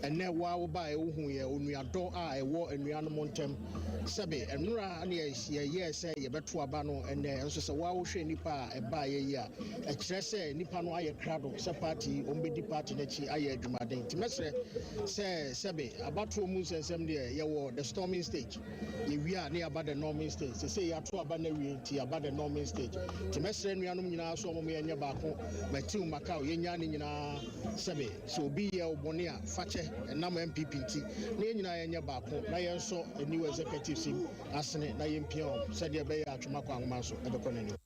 ɛnɛ wo a wobaeɛ wohu yɛ onuadɔ a ɛwɔ anuanom ntam sɛbe ɛnora ne yɛyɛɛ sɛ yɛbɛto aba no ɛnɛ nso sɛ wo a wohwɛ nnipa a ɛbaeɛ yi a ɛkyerɛ sɛ nnipa no ayɛ krado sɛ party yi wɔbɛdi party no akyi ayɛ adwumaden nti mɛsrɛ sɛ sɛbe abatoɔ mu nsɛnsɛm deɛ yɛwɔ the storming stage Yɛwie a na yɛaba the norming stage. Seesei yɛato aba no awie nti yɛaba the norming stage. Nti mɛsrɛ anuanom nyinaa sɛ wɔn yɛnyɛ baako. Matthew Macau, yɛnyaa ne nyinaa sɛbe sɛ obi yɛ wo bɔne a fa kyɛ ɛnam NPP nti na yɛn nyinaa yɛnyɛ baako na yɛnsɔ new executives yi asene na yɛmpia wɔn sɛdeɛ ɛbɛyɛ a Atwom Akwanwoma nso ɛbɛkɔ n'anim.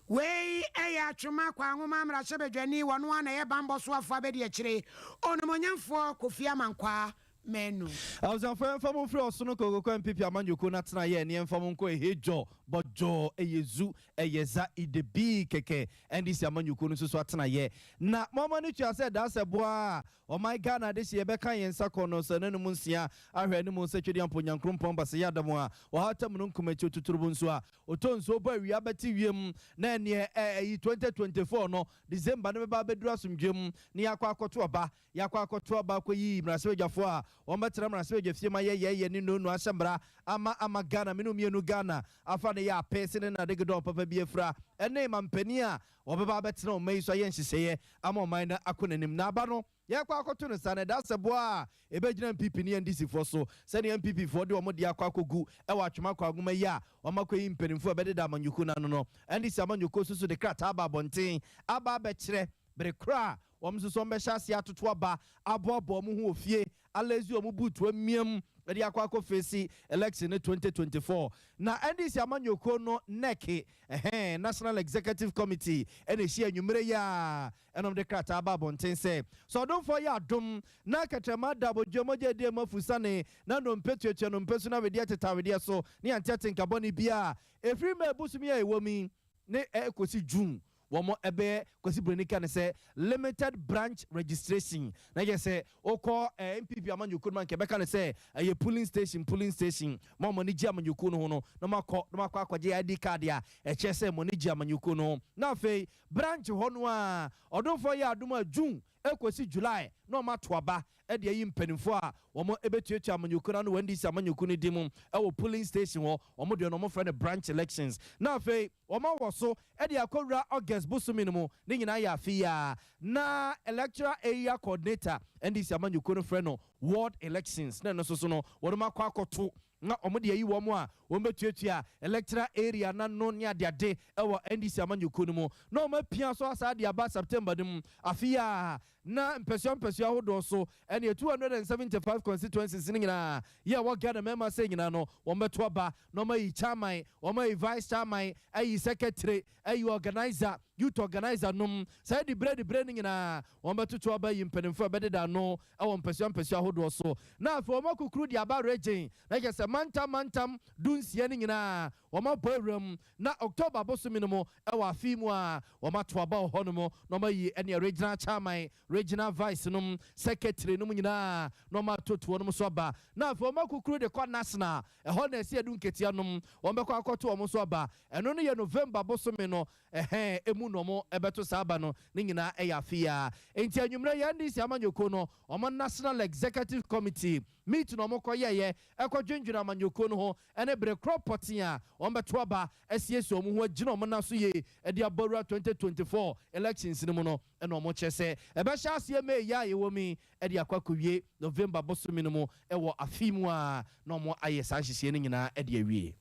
Wei yɛ Atwoma Kwanwoma mmarahyɛbadwani, ɔno ara na ɛyɛ bammɔ soafoɔ abadiakyire, Onimuonyamfoɔ Kofi Amankwaa Manu. Abusuafo yɛmfa mo mfiri ɔsono kokoko NPP amanyɔkuo no atenaeɛ ne yɛmfa mo nkɔ Ehejɔ, Bɔdjɔ, Eyezu, Eyeza, Idebii kɛkɛ NDC amanyɔkuo no nso so atenaeɛ. Na moama no tua sɛ daa sɛ boa a ɔman Ghana adehye yɛbɛka yɛn nsa kɔ no sɛ nanom nsia ahwɛ anim sɛ Twedeampo Nyankrompɔn Baseyɛ Adamoa Ɔhata Mununkum Akyi Otuturubu nso a Ɔtɔ nsuo bɔ awia bɛte wiem na ɛneɛ ɛ ɛyi 2024 no December no bɛba abɛduru asomdwoeɛ mu na yɛakɔ akɔto aba yɛakɔ akɔto aba akɔyi mmarahyɛbadwafoɔ a wɔbɛtena mmarahyɛbadwafie mu ayɛ yɛyɛ ne nonu ahyɛ mmara ama ama Ghana mene mmienu Ghana afa ne yɛ ape se ne nadegedɔn papa bi afira ɛne mampanin a wɔbɛba abɛtena ɔman yi so ayɛ nhyehyɛeɛ ama ɔman no akɔ n'anim na aba no Yɛrekɔ akɔto no saa no, ɛda sɛ boa a ɛbɛgyina NPP ne NDC foɔ so, sɛdeɛ NPP foɔ de wɔn deɛ akɔ akɔgu wɔ Atwom Akwanwoma yi a wɔakɔyi mpanimfoɔ a ɛbɛdeda amanyɔkuo no ano no. NDC amanyɔkuo nso so de krataa aba abɔnten aba abɛkyerɛ bere korɔ a wɔn nso so wɔbɛhyɛ aseɛ atoto aba aboaboa wɔn ho wɔ fie alezi wɔn buutu amiam de akɔ akɔ face election no 2024. Na NDC amanyɔkuo no NEC, ɛhɛn, National Executive Committee, ɛna ɛhyia anwummerɛ yi ara Ɛna wɔde krataa ba abɔnten sɛ, Sɛ ɔdomfoɔ yɛ adom, na kɛtrɛma da abodwoɔ, mogya adi emu afusane, na nnompe tuatua nnompe so, na wedeɛ teta wedeɛ so, ne yɛante atenka bɔne biara a, ɛfiri May bosome a ɛwɔ mu yi ne ɛrekɔsi June, wɔn bɛyɛ Kwasi Broni ka no sɛ limited branch registration, na kyerɛ sɛ wokɔ NPP amanyɔkuo no mu a anka yɛbɛka no sɛ ɛyɛ polling station, polling station, mo a mo ani gye amanyɔkuo no ho no, na moakɔ na moakɔ akɔgye ID card a ɛkyerɛ sɛ mo ani gye amanyɔkuo no ho, na afei Branch hɔ no ara, ɔdomfoɔ yɛ adom a June kɔsi July na wɔn ato aba de ayi mpaninfoɔ a wɔn bɛtuatua amanyɔkuo no ano wɔ NDC amanyɔkuo no din mu wɔ polling station hɔ, wɔn deɛ no wɔfrɛ no branch elections. Na afei wɔn awɔ so de akɔwura August bosome no mu, ne nyinaa yɛ afe yi ara. Na Electoral Area Coordinator, NDC amanyɔkuo no frɛ no ward elections, na ɛno nso so no wɔn akɔ akɔto na wɔde ayi wɔn a wɔbɛtuatua electoral area no ano ne adeade wɔ NDC amanyɔkuo no mu na wɔapia so asan de aba September no mu afe yi ara na mpɛsua mpɛsua ahodoɔ so ɛneɛ 275 constituencies no nyinaa yɛ ɛwɔ Ghana mmarima sɛ nyinaa no wɔbɛto aba na wɔayi chairman, wɔayi vice chairman, ayi secretary, ayi organiser, youth organiser nom. Saa diberɛ diberɛ no nyinaa wɔbɛtoto aba ayi mpanimfoɔ a ɛbɛdeda ano wɔ mpasua mpasua ahodoɔ so. Na afei wɔn akukuru de aba region, na kyerɛ sɛ mantam mantam dunsia no nyinaa wɔabɔ awura mu. Na October bosome no mu wɔ afe yi mu a wɔato aba wɔ hɔ nom na wɔayi ɛneɛ regional chairman, Regional Vice nom, Secretary nom nyinaa na wɔn atoto wɔnom so aba. Na afei wɔn akukuru de kɔ National, ɛhɔ na ɛsɛ yɛdu nketea nom, wɔn bɛkɔ akɔto wɔn so aba. Ɛno no yɛ November bosome no ɛhɛn ɛmu na wɔn ɛbɛto saa aba no, ne nyinaa ɛyɛ afe yi ara. Enti anwummerɛ yi NDC amanyɔkuo no wɔn National Executive Committee meet na wɔn kɔ yɛeɛ ɛkɔ dwendwene amanyɔkuo no ho ɛne bere korɔ pɔtee a wɔn bɛto aba asiesie wɔn ho agyina wɔn nan so yie de abɔ awura 2024 elections no mu no na wɔn kyerɛ sɛ ɛbɛhyɛ aseɛ May yi a yɛwɔ mu yi de akɔ akɔwie November bosome no mu wɔ afe yi mu ara na wɔn ayɛ saa nhyehyɛeɛ no nyinaa de awie.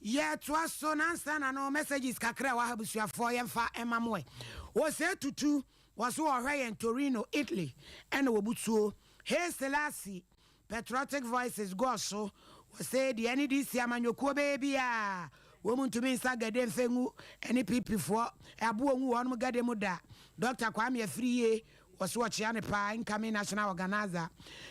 Yɛtoa so na ansa na no messages kakra a ɛwɔ ha abusuafoɔ yɛmfa mma mo ɛ. Osei Tutu wɔ so ɔhwɛ yɛn Torino Italy ɛna wɔbutuo. Hey Selassie Patriotic Voices gɔɔ so wɔse deɛ ɛne DC amanyɔkuo bɛyɛ biaa wɔn ntumi nsa gɛde mfɛ ngu ɛne PP foɔ aboɔ ngu wɔnom gɛde mu da. Doctor Kwame Afriyie wɔse wɔkyea no paa incoming national organiser.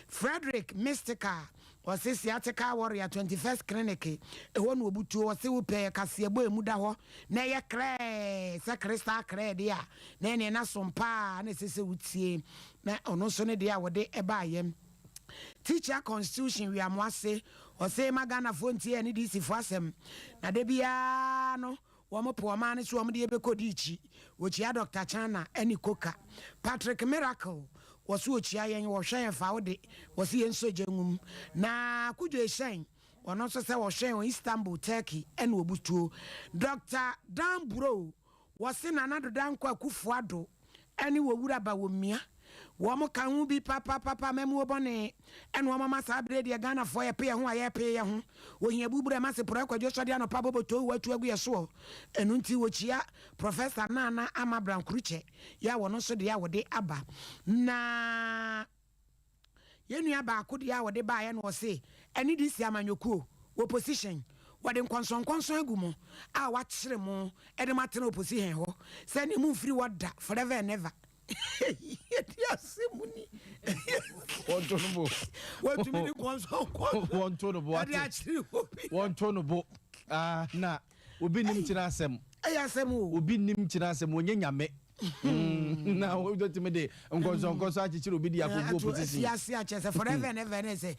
Frederick Mystical wɔse Sciatica Warrior 21st Clinic ɛhɔ na wɔbutuo wɔse wopɛ kaseɛbɔ ɛmu da hɔ na ɛyɛ krɛɛ sɛ crystal krɛɛ deɛ a na ɛneɛ na som paa na ɛsɛ sɛ wotie na ɔno nso ne deɛ a wɔde baayɛ. Teacher constitution wiamoase ɔse ma Ghanafoɔ ntie ɛne DC foɔ asɛm na da biara no wɔn po ɔman no so wɔn de yɛbɛkɔ diikyi wɔkyia Doctor Chana ɛne Koka Patrick Miracle wɔse ɔkyia yɛn wɔhwɛ yɛn fa wo de wɔse yɛn nsɔ gya ngum na Kudwo Ehyɛn ɔno nso sɛ wɔhwɛ yɛn wɔ Istanbul Turkey ɛna ɔbutuo Doctor Dan Bro Wɔse Nana Addo Dankwa Akufo Addo ne Owura Bawumia wɔn ka ho bi papapapa amamuo bɔne ɛna wɔn ama saa berɛ deɛ Ghanafoɔ yɛpe yɛ ho a yɛpe yɛ ho ohia bubura ɛma seporɔ kwadwo sɔde anɔpa bobotoo watu agu yɛ soɔ ɛno nti wɔkyia Professor Nana Ama Brown-Krukyɛ yɛ a wɔno nso deɛ a wɔde aba na Yɛn nua baako deɛ a ɔde baeɛ no ɔse ɛne DC amanyɔkuo wɔ position wɔde nkɔnsɔnkɔnsɔn agu mo a wakyere mo de mo atena opposihɛn hɔ sɛ ɛneɛ mo mfiri hɔ da forever and ever yɛde asɛm ni Wɔnto no bo. Wɔtumi de nkɔnsɔnkɔnsɔn Wɔnto no bo ɛde akyere obi. Wɔnto no bo. Ah, na Obi nim kyena asɛm. Ɛyɛ asɛm o. Obi nim kyena asɛm, ɔnyɛ nyame. Na wobɛtumi de nkɔnsɔnkɔnsɔn akyekyere obi de akɔgu opposition. Afiase akyɛ sɛ forever and ever ne sɛ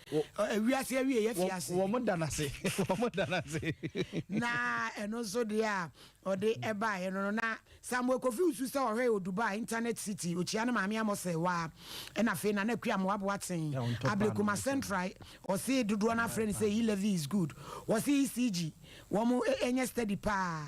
wiase awie yɛ fiase. Wɔn da n'ase. Wɔn da n'ase. Na ɛno nso deɛ a ɔde ɛbaeɛ no no na Samuel Kofi Usu sɛ ɔhwɛ wɔ Dubai Internet City okyia ne maame Amose waa ɛna afei Nana Akua Amoah Boateng Ablekuma Central ɔse dodoɔ no afrɛ no sɛ E-levy is good wɔse ECG Wɔn nyɛ steady paa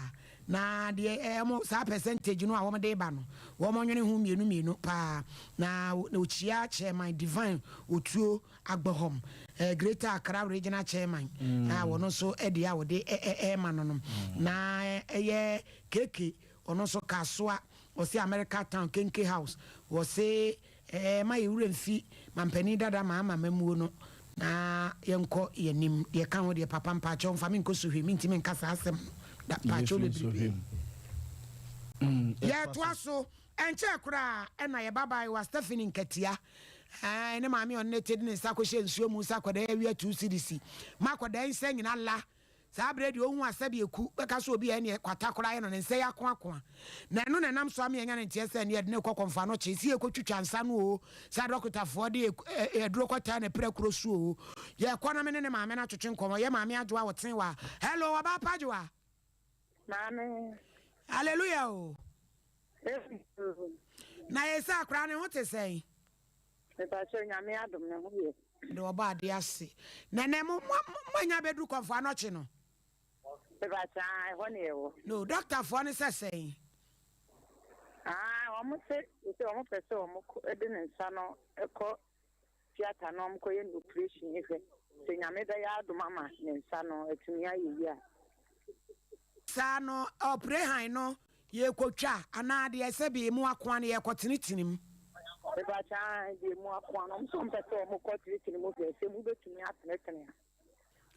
na deɛ wɔn saa percentage no a wɔn de ba no wɔn nwene ho mmienu mmienu paa na okyia chairman Divine Otuo Agbɔhɔm eh, Greater Accra Regional Chairman mm. a wɔn nso deɛ a wɔde ɛɛma no no na ɛyɛ KK ɔno nso Kasoa ɔse America Town Kenke House wɔse Ɛɛ ma yɛ wura mfi mampanin dada maa ma mamuo no na yɛnkɔ yɛ nim deɛ ɛka ho deɛ papa mpaakyɛw nfa me nkɔ sohwɛ mentimi nka saa asɛm no da mpaakyɛw bebrebe. Yɛtoa so ɛnkyɛɛ koraa ɛna yɛ babaayewa Stephanie Nkatia ɛɛ ne maame ɔne ne te de ne nsa kɔhyɛ nsuo mu sɛ akwadaa yi awia 2 cedis ma akwadaa yi nsa nyina la Saa berɛ deɛ ɔhu a sɛdeɛ ɛku bɛka sɛ obi a ɛneɛ kwata koraa yɛ no ne nsa yi akoakoa. Na ɛno na ɛnam so ama yɛanya ne nteɛ sɛ ɛneɛ yɛde no rekɔ kɔmfoanɔkye, sɛ yɛrekɔtwitwa nsa no oo, sɛ adɔkotafoɔ de aduro kɔtaa n'apirakuro so oo. Yɛrekɔ na me ne ne maame no atwetwe nkɔmmɔ. Yɛ maame Adwoa ɔtee wa. Hello, ɔbaa pa Adwoa. Maame. Hallelujah oo. Na yɛ sɛ akwadaa ne ho te sɛn? Mepakyɛw Nyame adom ne ho yɛ. Mede ɔbɔ adeɛ ase. Na ɛnɛ mo mo mo anya abɛduru kɔmfo anɔkye no. Mepakyɛ aa ɛhɔ ne yɛwɔ. No doctor foɔ no sɛ sɛn? Aa wɔn se sɛ wɔn pɛ sɛ wɔn kɔ de ne nsa no kɔ theatre na wɔn kɔ yɛ no operation hwɛ sɛ Nyame bɛyɛ adom ama ne nsa no atumi ayɛ yie a. Saa no ɔprehan no Yɛrekɔtwa anaa deɛ sɛbe emu akoa no yɛrekɔtenetene mu? Mepakyɛ aane deɛ emu akoa no ɔmo sɛ ɔmo pɛ sɛ ɔmo kɔ tenetene mu hwɛ sɛ mu bɛtumi atenetene a.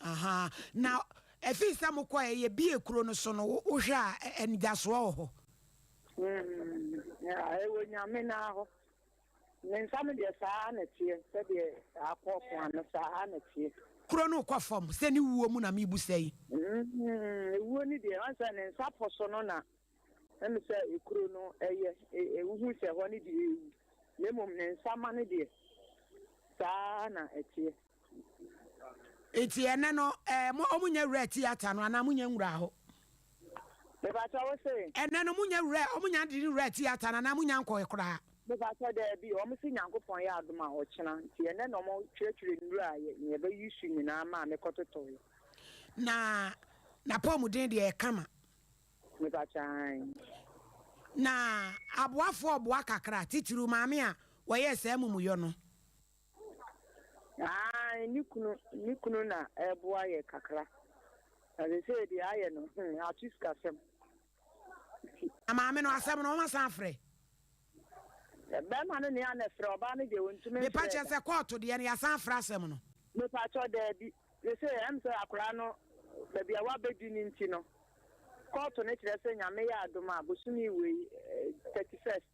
Ahaa na ɛfiri sɛ mo kɔɛ yɛbie kuro no so no wo hwɛ a anidasoɔ wɔ hɔ? Mm ɛwɔ Nyame naa hɔ. Ne nsa no deɛ saa ara na ɛteɛ, sɛdeɛ akoakoa no, saa ara na ɛteɛ. Kuro no rekɔ fam, sɛ ne wuo mu na merebusa yi. Ewuo no deɛ, woahu sɛ ne nsa po so no na ɛne sɛ ekuro no yɛ, wohu sɛ ɛhɔ no deɛ ɛrewu. Na mmom ne nsa ma no deɛ, saa ara na ɛteɛ. Nti ɛnɛ no ɛɛ mo ɔmo nya wuraa theatre no anaa mo nya nwuraa hɔ? Mepakyɛ wo se? Ɛnɛ no mo nya wuraa ɔmo nya de ne wuraa theatre no anaa mo nya nkɔɛ koraa? Mepakyɛ daabi ɔmo se Nyankopɔn yɛ adom a ɔkyena nti ɛnɛ na ɔmo twerɛtwerɛ nnuro a yɛ yɛbɛ use nyinaa maa me kɔtotɔeɛ. Na napɔmuden deɛ ɛkama? Mepakyɛ aane. Na aboafoɔ ɔboa kakra titiriw maame a wɔyɛɛ saa amumuyɔ no. Aane, ne kunu, ne kunu na ɛreboa yɛ kakra. Na seesei deɛ ayɛ no, hmm, ato sikasɛm. Na maame no, asɛm no, wɔasan afrɛ? Bɛrima no nea na ɛfrɛ, ɔbaa no deɛ ɔntumi mfrɛɛ da. Mepa kyɛ sɛ kɔɔto deɛ no, yɛasan afrɛ asɛm no? Mepakyɛw, daabi. Seesei ɛm sɛ akwadaa no, baabi a wabɛdi no nti no, kɔɔto no kyerɛ sɛ Nyame yɛ adom a, bosome wei, 31st,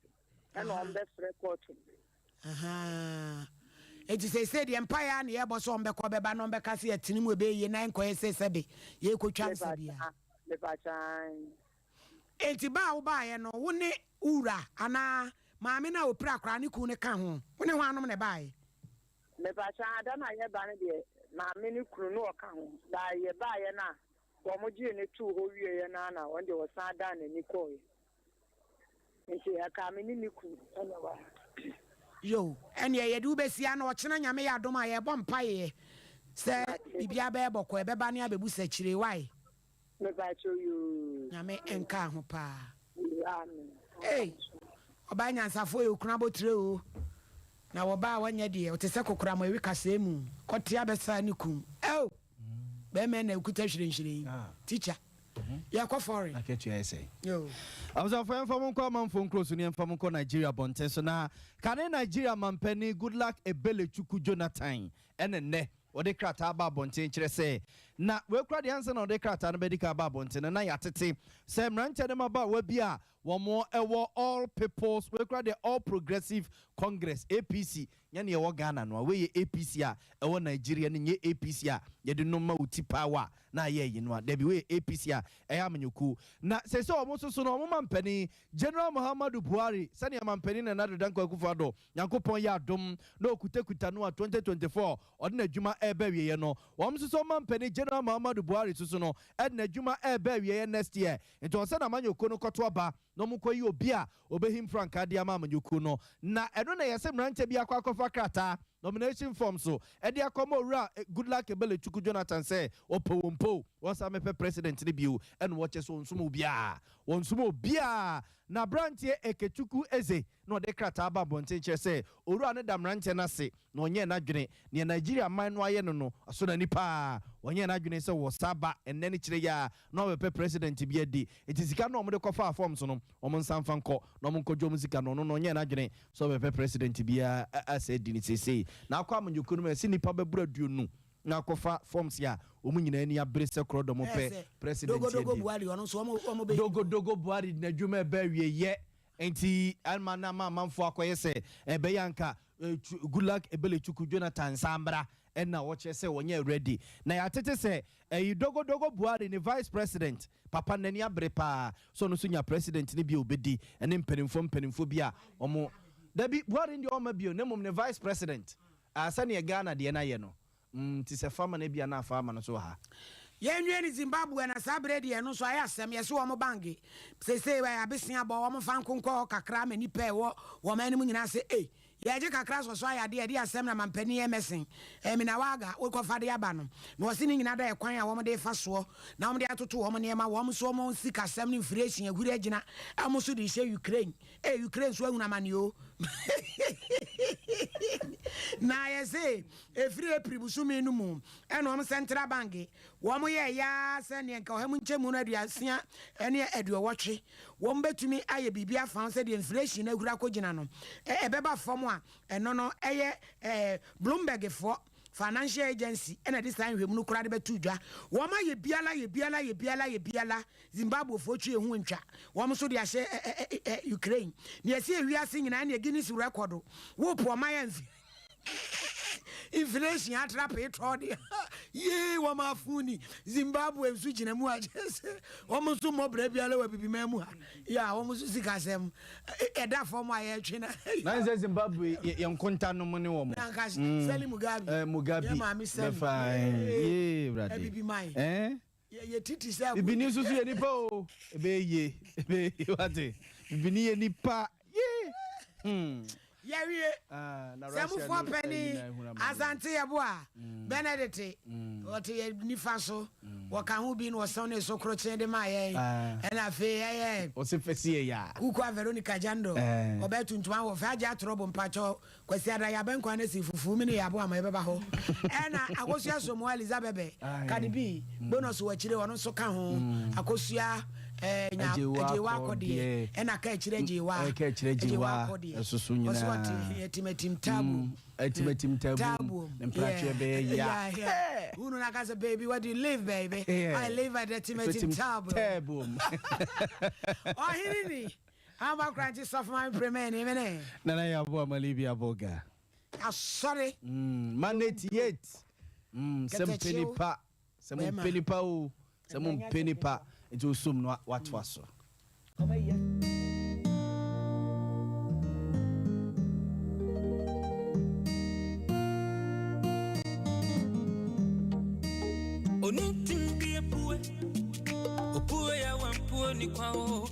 ɛna wɔbɛfrɛ kɔɔto no. Ahaa. Enti seesei deɛ mpaeɛ ara na yɛbɔ sɛ wɔbɛkɔ bɛba na wɔbɛka sɛ yɛtene mu ɛbɛyɛ yie na ɛnkɔyɛ sɛ sɛbe yɛrekɔtwa nsa biara. Enti ba a wobaeɛ no, wo ne wo wura anaa maame no a ɔpira koraa ne kunu no ka ho? Wo ne hwannom na ɛbaeɛ? Mepakyɛ, da no a yɛreba no deɛ maame ne kunu no ɔka ho. Ba yɛbaeɛ no a wɔgyee no too hɔ wieeɛ no ara na ɔno deɛ ɔsan dan n'ani kɔeɛ. Nti ɛkaa me ne me kunu na ɛwɔ ha. Yoo ɛneɛ yɛde wo bɛsi ano ɔkyena Nyame yɛ adom a yɛbɔ mpaeɛ sɛ biribiara bɛyɛ bɔkɔɔ ɛbɛba ne abɛbu sɛkyire wai. Mepakyɛw yoo. Nyame nkaa ho paa. Amen. Ei ɔbaa nyansafoɔ yɛ okunu abotire oo na wɔbaa a wɔnyɛ deɛ ɔte sɛ kokoram ɛwe kasɛɛ mu kɔte abɛsaa ne kun oh bɛɛma na okuta hwirenhwiren teacher yɛkɔ foreign. Akatua yɛ sɛn? Yo. Abusuafo yɛmfa mo nkɔ amanfoɔ nkuro so na yɛmfa mo nkɔ Nigeria abɔnten so na kane Nigeria manpanin Goodluck Ebele Chukwu Jonathan ɛna nnɛ ɔde krataa aba abɔnten kyerɛ sɛ na wei koraa deɛ ansa na ɔde krataa no bɛdi kan aba abɔnten no na yɛatete sɛ mmeranteɛ ne mmabaawa bi a wɔn ɛwɔ All People's wei koraa deɛ All Progressive Congress, APC, Nyɛ nea ɛwɔ Ghana no a, wei yɛ APC a ɛwɔ Nigeria no nyɛ APC a yɛde nom ma wo ti paa wa na ayɛ ayi no a, dabi wei yɛ APC a ɛyɛ amanyɔkuo. Na seesei wɔn nso so no wɔn mampanin General Muhammadu Buhari sɛnea mampanin Nana Addo Dankwa Akufo Addo Nyankopɔn yɛ adom na ɔkutakuta no a 2024 ɔde n'adwuma ɛreba awieɛ no wɔn nso so wɔn mampanin General Muhammadu Buhari nso so no ɛde n'adwuma ɛreba awieɛ next year nti ɔsɛ n'amanyɔkuo no kɔto aba na wɔnkɔyi obi a ɔbɛhim frankaa de ama amanyɔkuo no, na ɛno na ɛyɛ sɛ mmeranteɛ bi akɔ akɔfa krataa, nomination form, so de akɔma Owura Goodluck Ebele Chukwu Jonathan sɛ ɔpɛ wɔn mpo wɔnsan mmɛpɛ president no bio, ɛna wɔkyɛ sɛ ɔnsom obiara, wɔnsom obiara, na aberanteɛ Ekechukwu Eze na ɔde krataa aba abɔnten kyerɛ sɛ Owura no da mmeranteɛ no ase na ɔnyɛɛ n'adwene nea Nigeria man no ayɛ no no asɔ n'ani paa, ɔnyɛɛ n'adwene sɛ wɔsan ba ɛnnɛ ne kyerɛ yi ara na wɔabɛpɛ president bi adi nti sika no a wɔde kɔfaa forms no wɔn nsa mfa nkɔ na wɔn nkɔgye wɔn sika no ɔno no ɔnyɛɛ n'adwene sɛ ɔbɛpɛ president biara asɛ adi no seesei na akɔ amanyɔkuo no mu ɛsɛ nnipa bɛboro aduonu na akɔfa forms a wɔn nyinaa ani abere sɛ korɔdɔm pɛ president Dogo Dogo adi. Buhari ɔno nso wɔn wɔn bɛyi Dogo Dogo Buhari n'adwuma ɛbɛ awieyɛ nti ɛma na ama amanfoɔ akɔyɛ sɛ ɛbɛyɛ anka Goodluck Ebele Chukwu Jonathan nsa mbra ɛna ɔkyerɛ sɛ wɔnyɛ ready na yɛatete sɛ ɛyi Dogo Dogo Buhari ne vice president papa n'ani abere paa sɛ ɔno nso nya president no bi a ɔbɛdi ɛne mpanimfoɔ mpanimfoɔ bi a wɔn dabi Buhari deɛ ɔmma bio na mmom ne vice president ah sɛdeɛ Ghana deɛ no ayɛ no nti sɛ fa ma no ebia na afa ama no nso wɔ ha. Yɛnwie no Zimbabwe na saa berɛ deɛ ɛno nso ayɛ asɛm yɛse wɔn bange seesei ɛyɛ abesea bɔ wɔn mfa nko nkɔ hɔ kakra ama nnipa a ɛwɔ wɔn man no mu nyinaa sɛ ei yɛgye kakra sɔ so ayɛ adeɛ ɛde asɛm na mampanin Emerson Mnangagwa wokɔfa de aba no na ɔse ne nyinaa da ɛkwan a wɔn de fa soɔ na wɔn de atoto wɔn nneɛma wɔn nso wɔn sikasɛm ne mfirehyin ahuri agyina wɔn nso de hyɛ Ukraine Ei Ukraine nso ahunu amane o. Na yɛse ɛfiri April bosome no mu ɛna wɔn Central Bank wɔn yɛɛ yaa sɛ neɛ nka ɔha mu nkyɛmu no aduasia ne aduɔwɔtwe wɔn bɛtumi ayɛ biribi afa ho sɛdeɛ inflation no ahuri akɔgyina no ɛbɛba fam a ɛno no ɛyɛ Bloomberg foɔ Financial Agency ɛna ɛde saa nhwɛmu no koraa de bɛto dwa. Wɔn ayɛ biala yɛ biala yɛ biala yɛ biala Zimbabwe foɔ twi ehu ntwa wɔn nso de ahyɛ ɛ ɛ ɛ Ukraine. Nea ɛsi ewiase nyinaa ɛne Guinness record wo po ɔman a inflation atra pee tɔɔ deɛ. Yee wɔn afo ni. Zimbabwe nso gyina mu a kyerɛ sɛ wɔn nso mmɔ bra biara wɔ abibiman mu ha. Yeah, wɔn nso sikasɛm ɛda fam a yɛtwe na. Na sɛ Zimbabwe yɛ nkonta nom ne wɔn. Na nka Sally Mugabe. Eh, Mugabe. Yɛ maame Sally. Bɛfa yee wurade. Abibiman. Eh? Yɛ titi sɛ. Bibini nso so yɛ nipa o. Ebe ye, ebe ye wate. Bibini yɛ nipa. Yee. Yɛwie. Ah, na Sɛ Russia mufoɔ ne pɛ ayi ne na ehunu amane. Asante Yeboah, Benedict, ɔte yɛ nifa so, wɔka ho bi na wɔsɛn ne so krokyee de maa yɛn. Ah. Ɛna afei ɛyɛ Ɔse fɛsi yɛ ya. Kukua Veronica Jando, Eh. ɔbɛ tuntum awɔ fɛ agye atorɔ bo mpakyɛ Kwasi Ada yɛabɛn kwan no si fufuo mi ne yɛabo ama yɛbɛba hɔ. Ɛna Akosua Somoa Elizabeth, Aye. Cardi B, bonus wɔ akyire ɔno nso ka ho. Akosua eh, nya Agyewa Agyewa akɔdeɛ. akɔdeɛ. Ɛna ka akyire Agyewa. Ɛka akyire Agyewa, akɔdeɛ. ɛsoso Ɔso nyinaa. ɔte atimatim tabu. Atimatim tabu. Tabu. Ne mpratwe bɛyɛ ya. Yeah. Who na ka sɛ baby where do you live baby? Yeah. I live at the Timatim Tabu. Tabu. Ɔhene ni. Ama kranti sɔfo ma premɛ ni mene. Nana yɛ aboa ma Libya boga. Asɔre. Man 88. Sɛ mpɛ nipa, sɛ mo mpɛ nipa o, sɛ mo mpɛ nipa, nti osum no watoa so. Onitimbi epue, opue ya wampue ni kwao.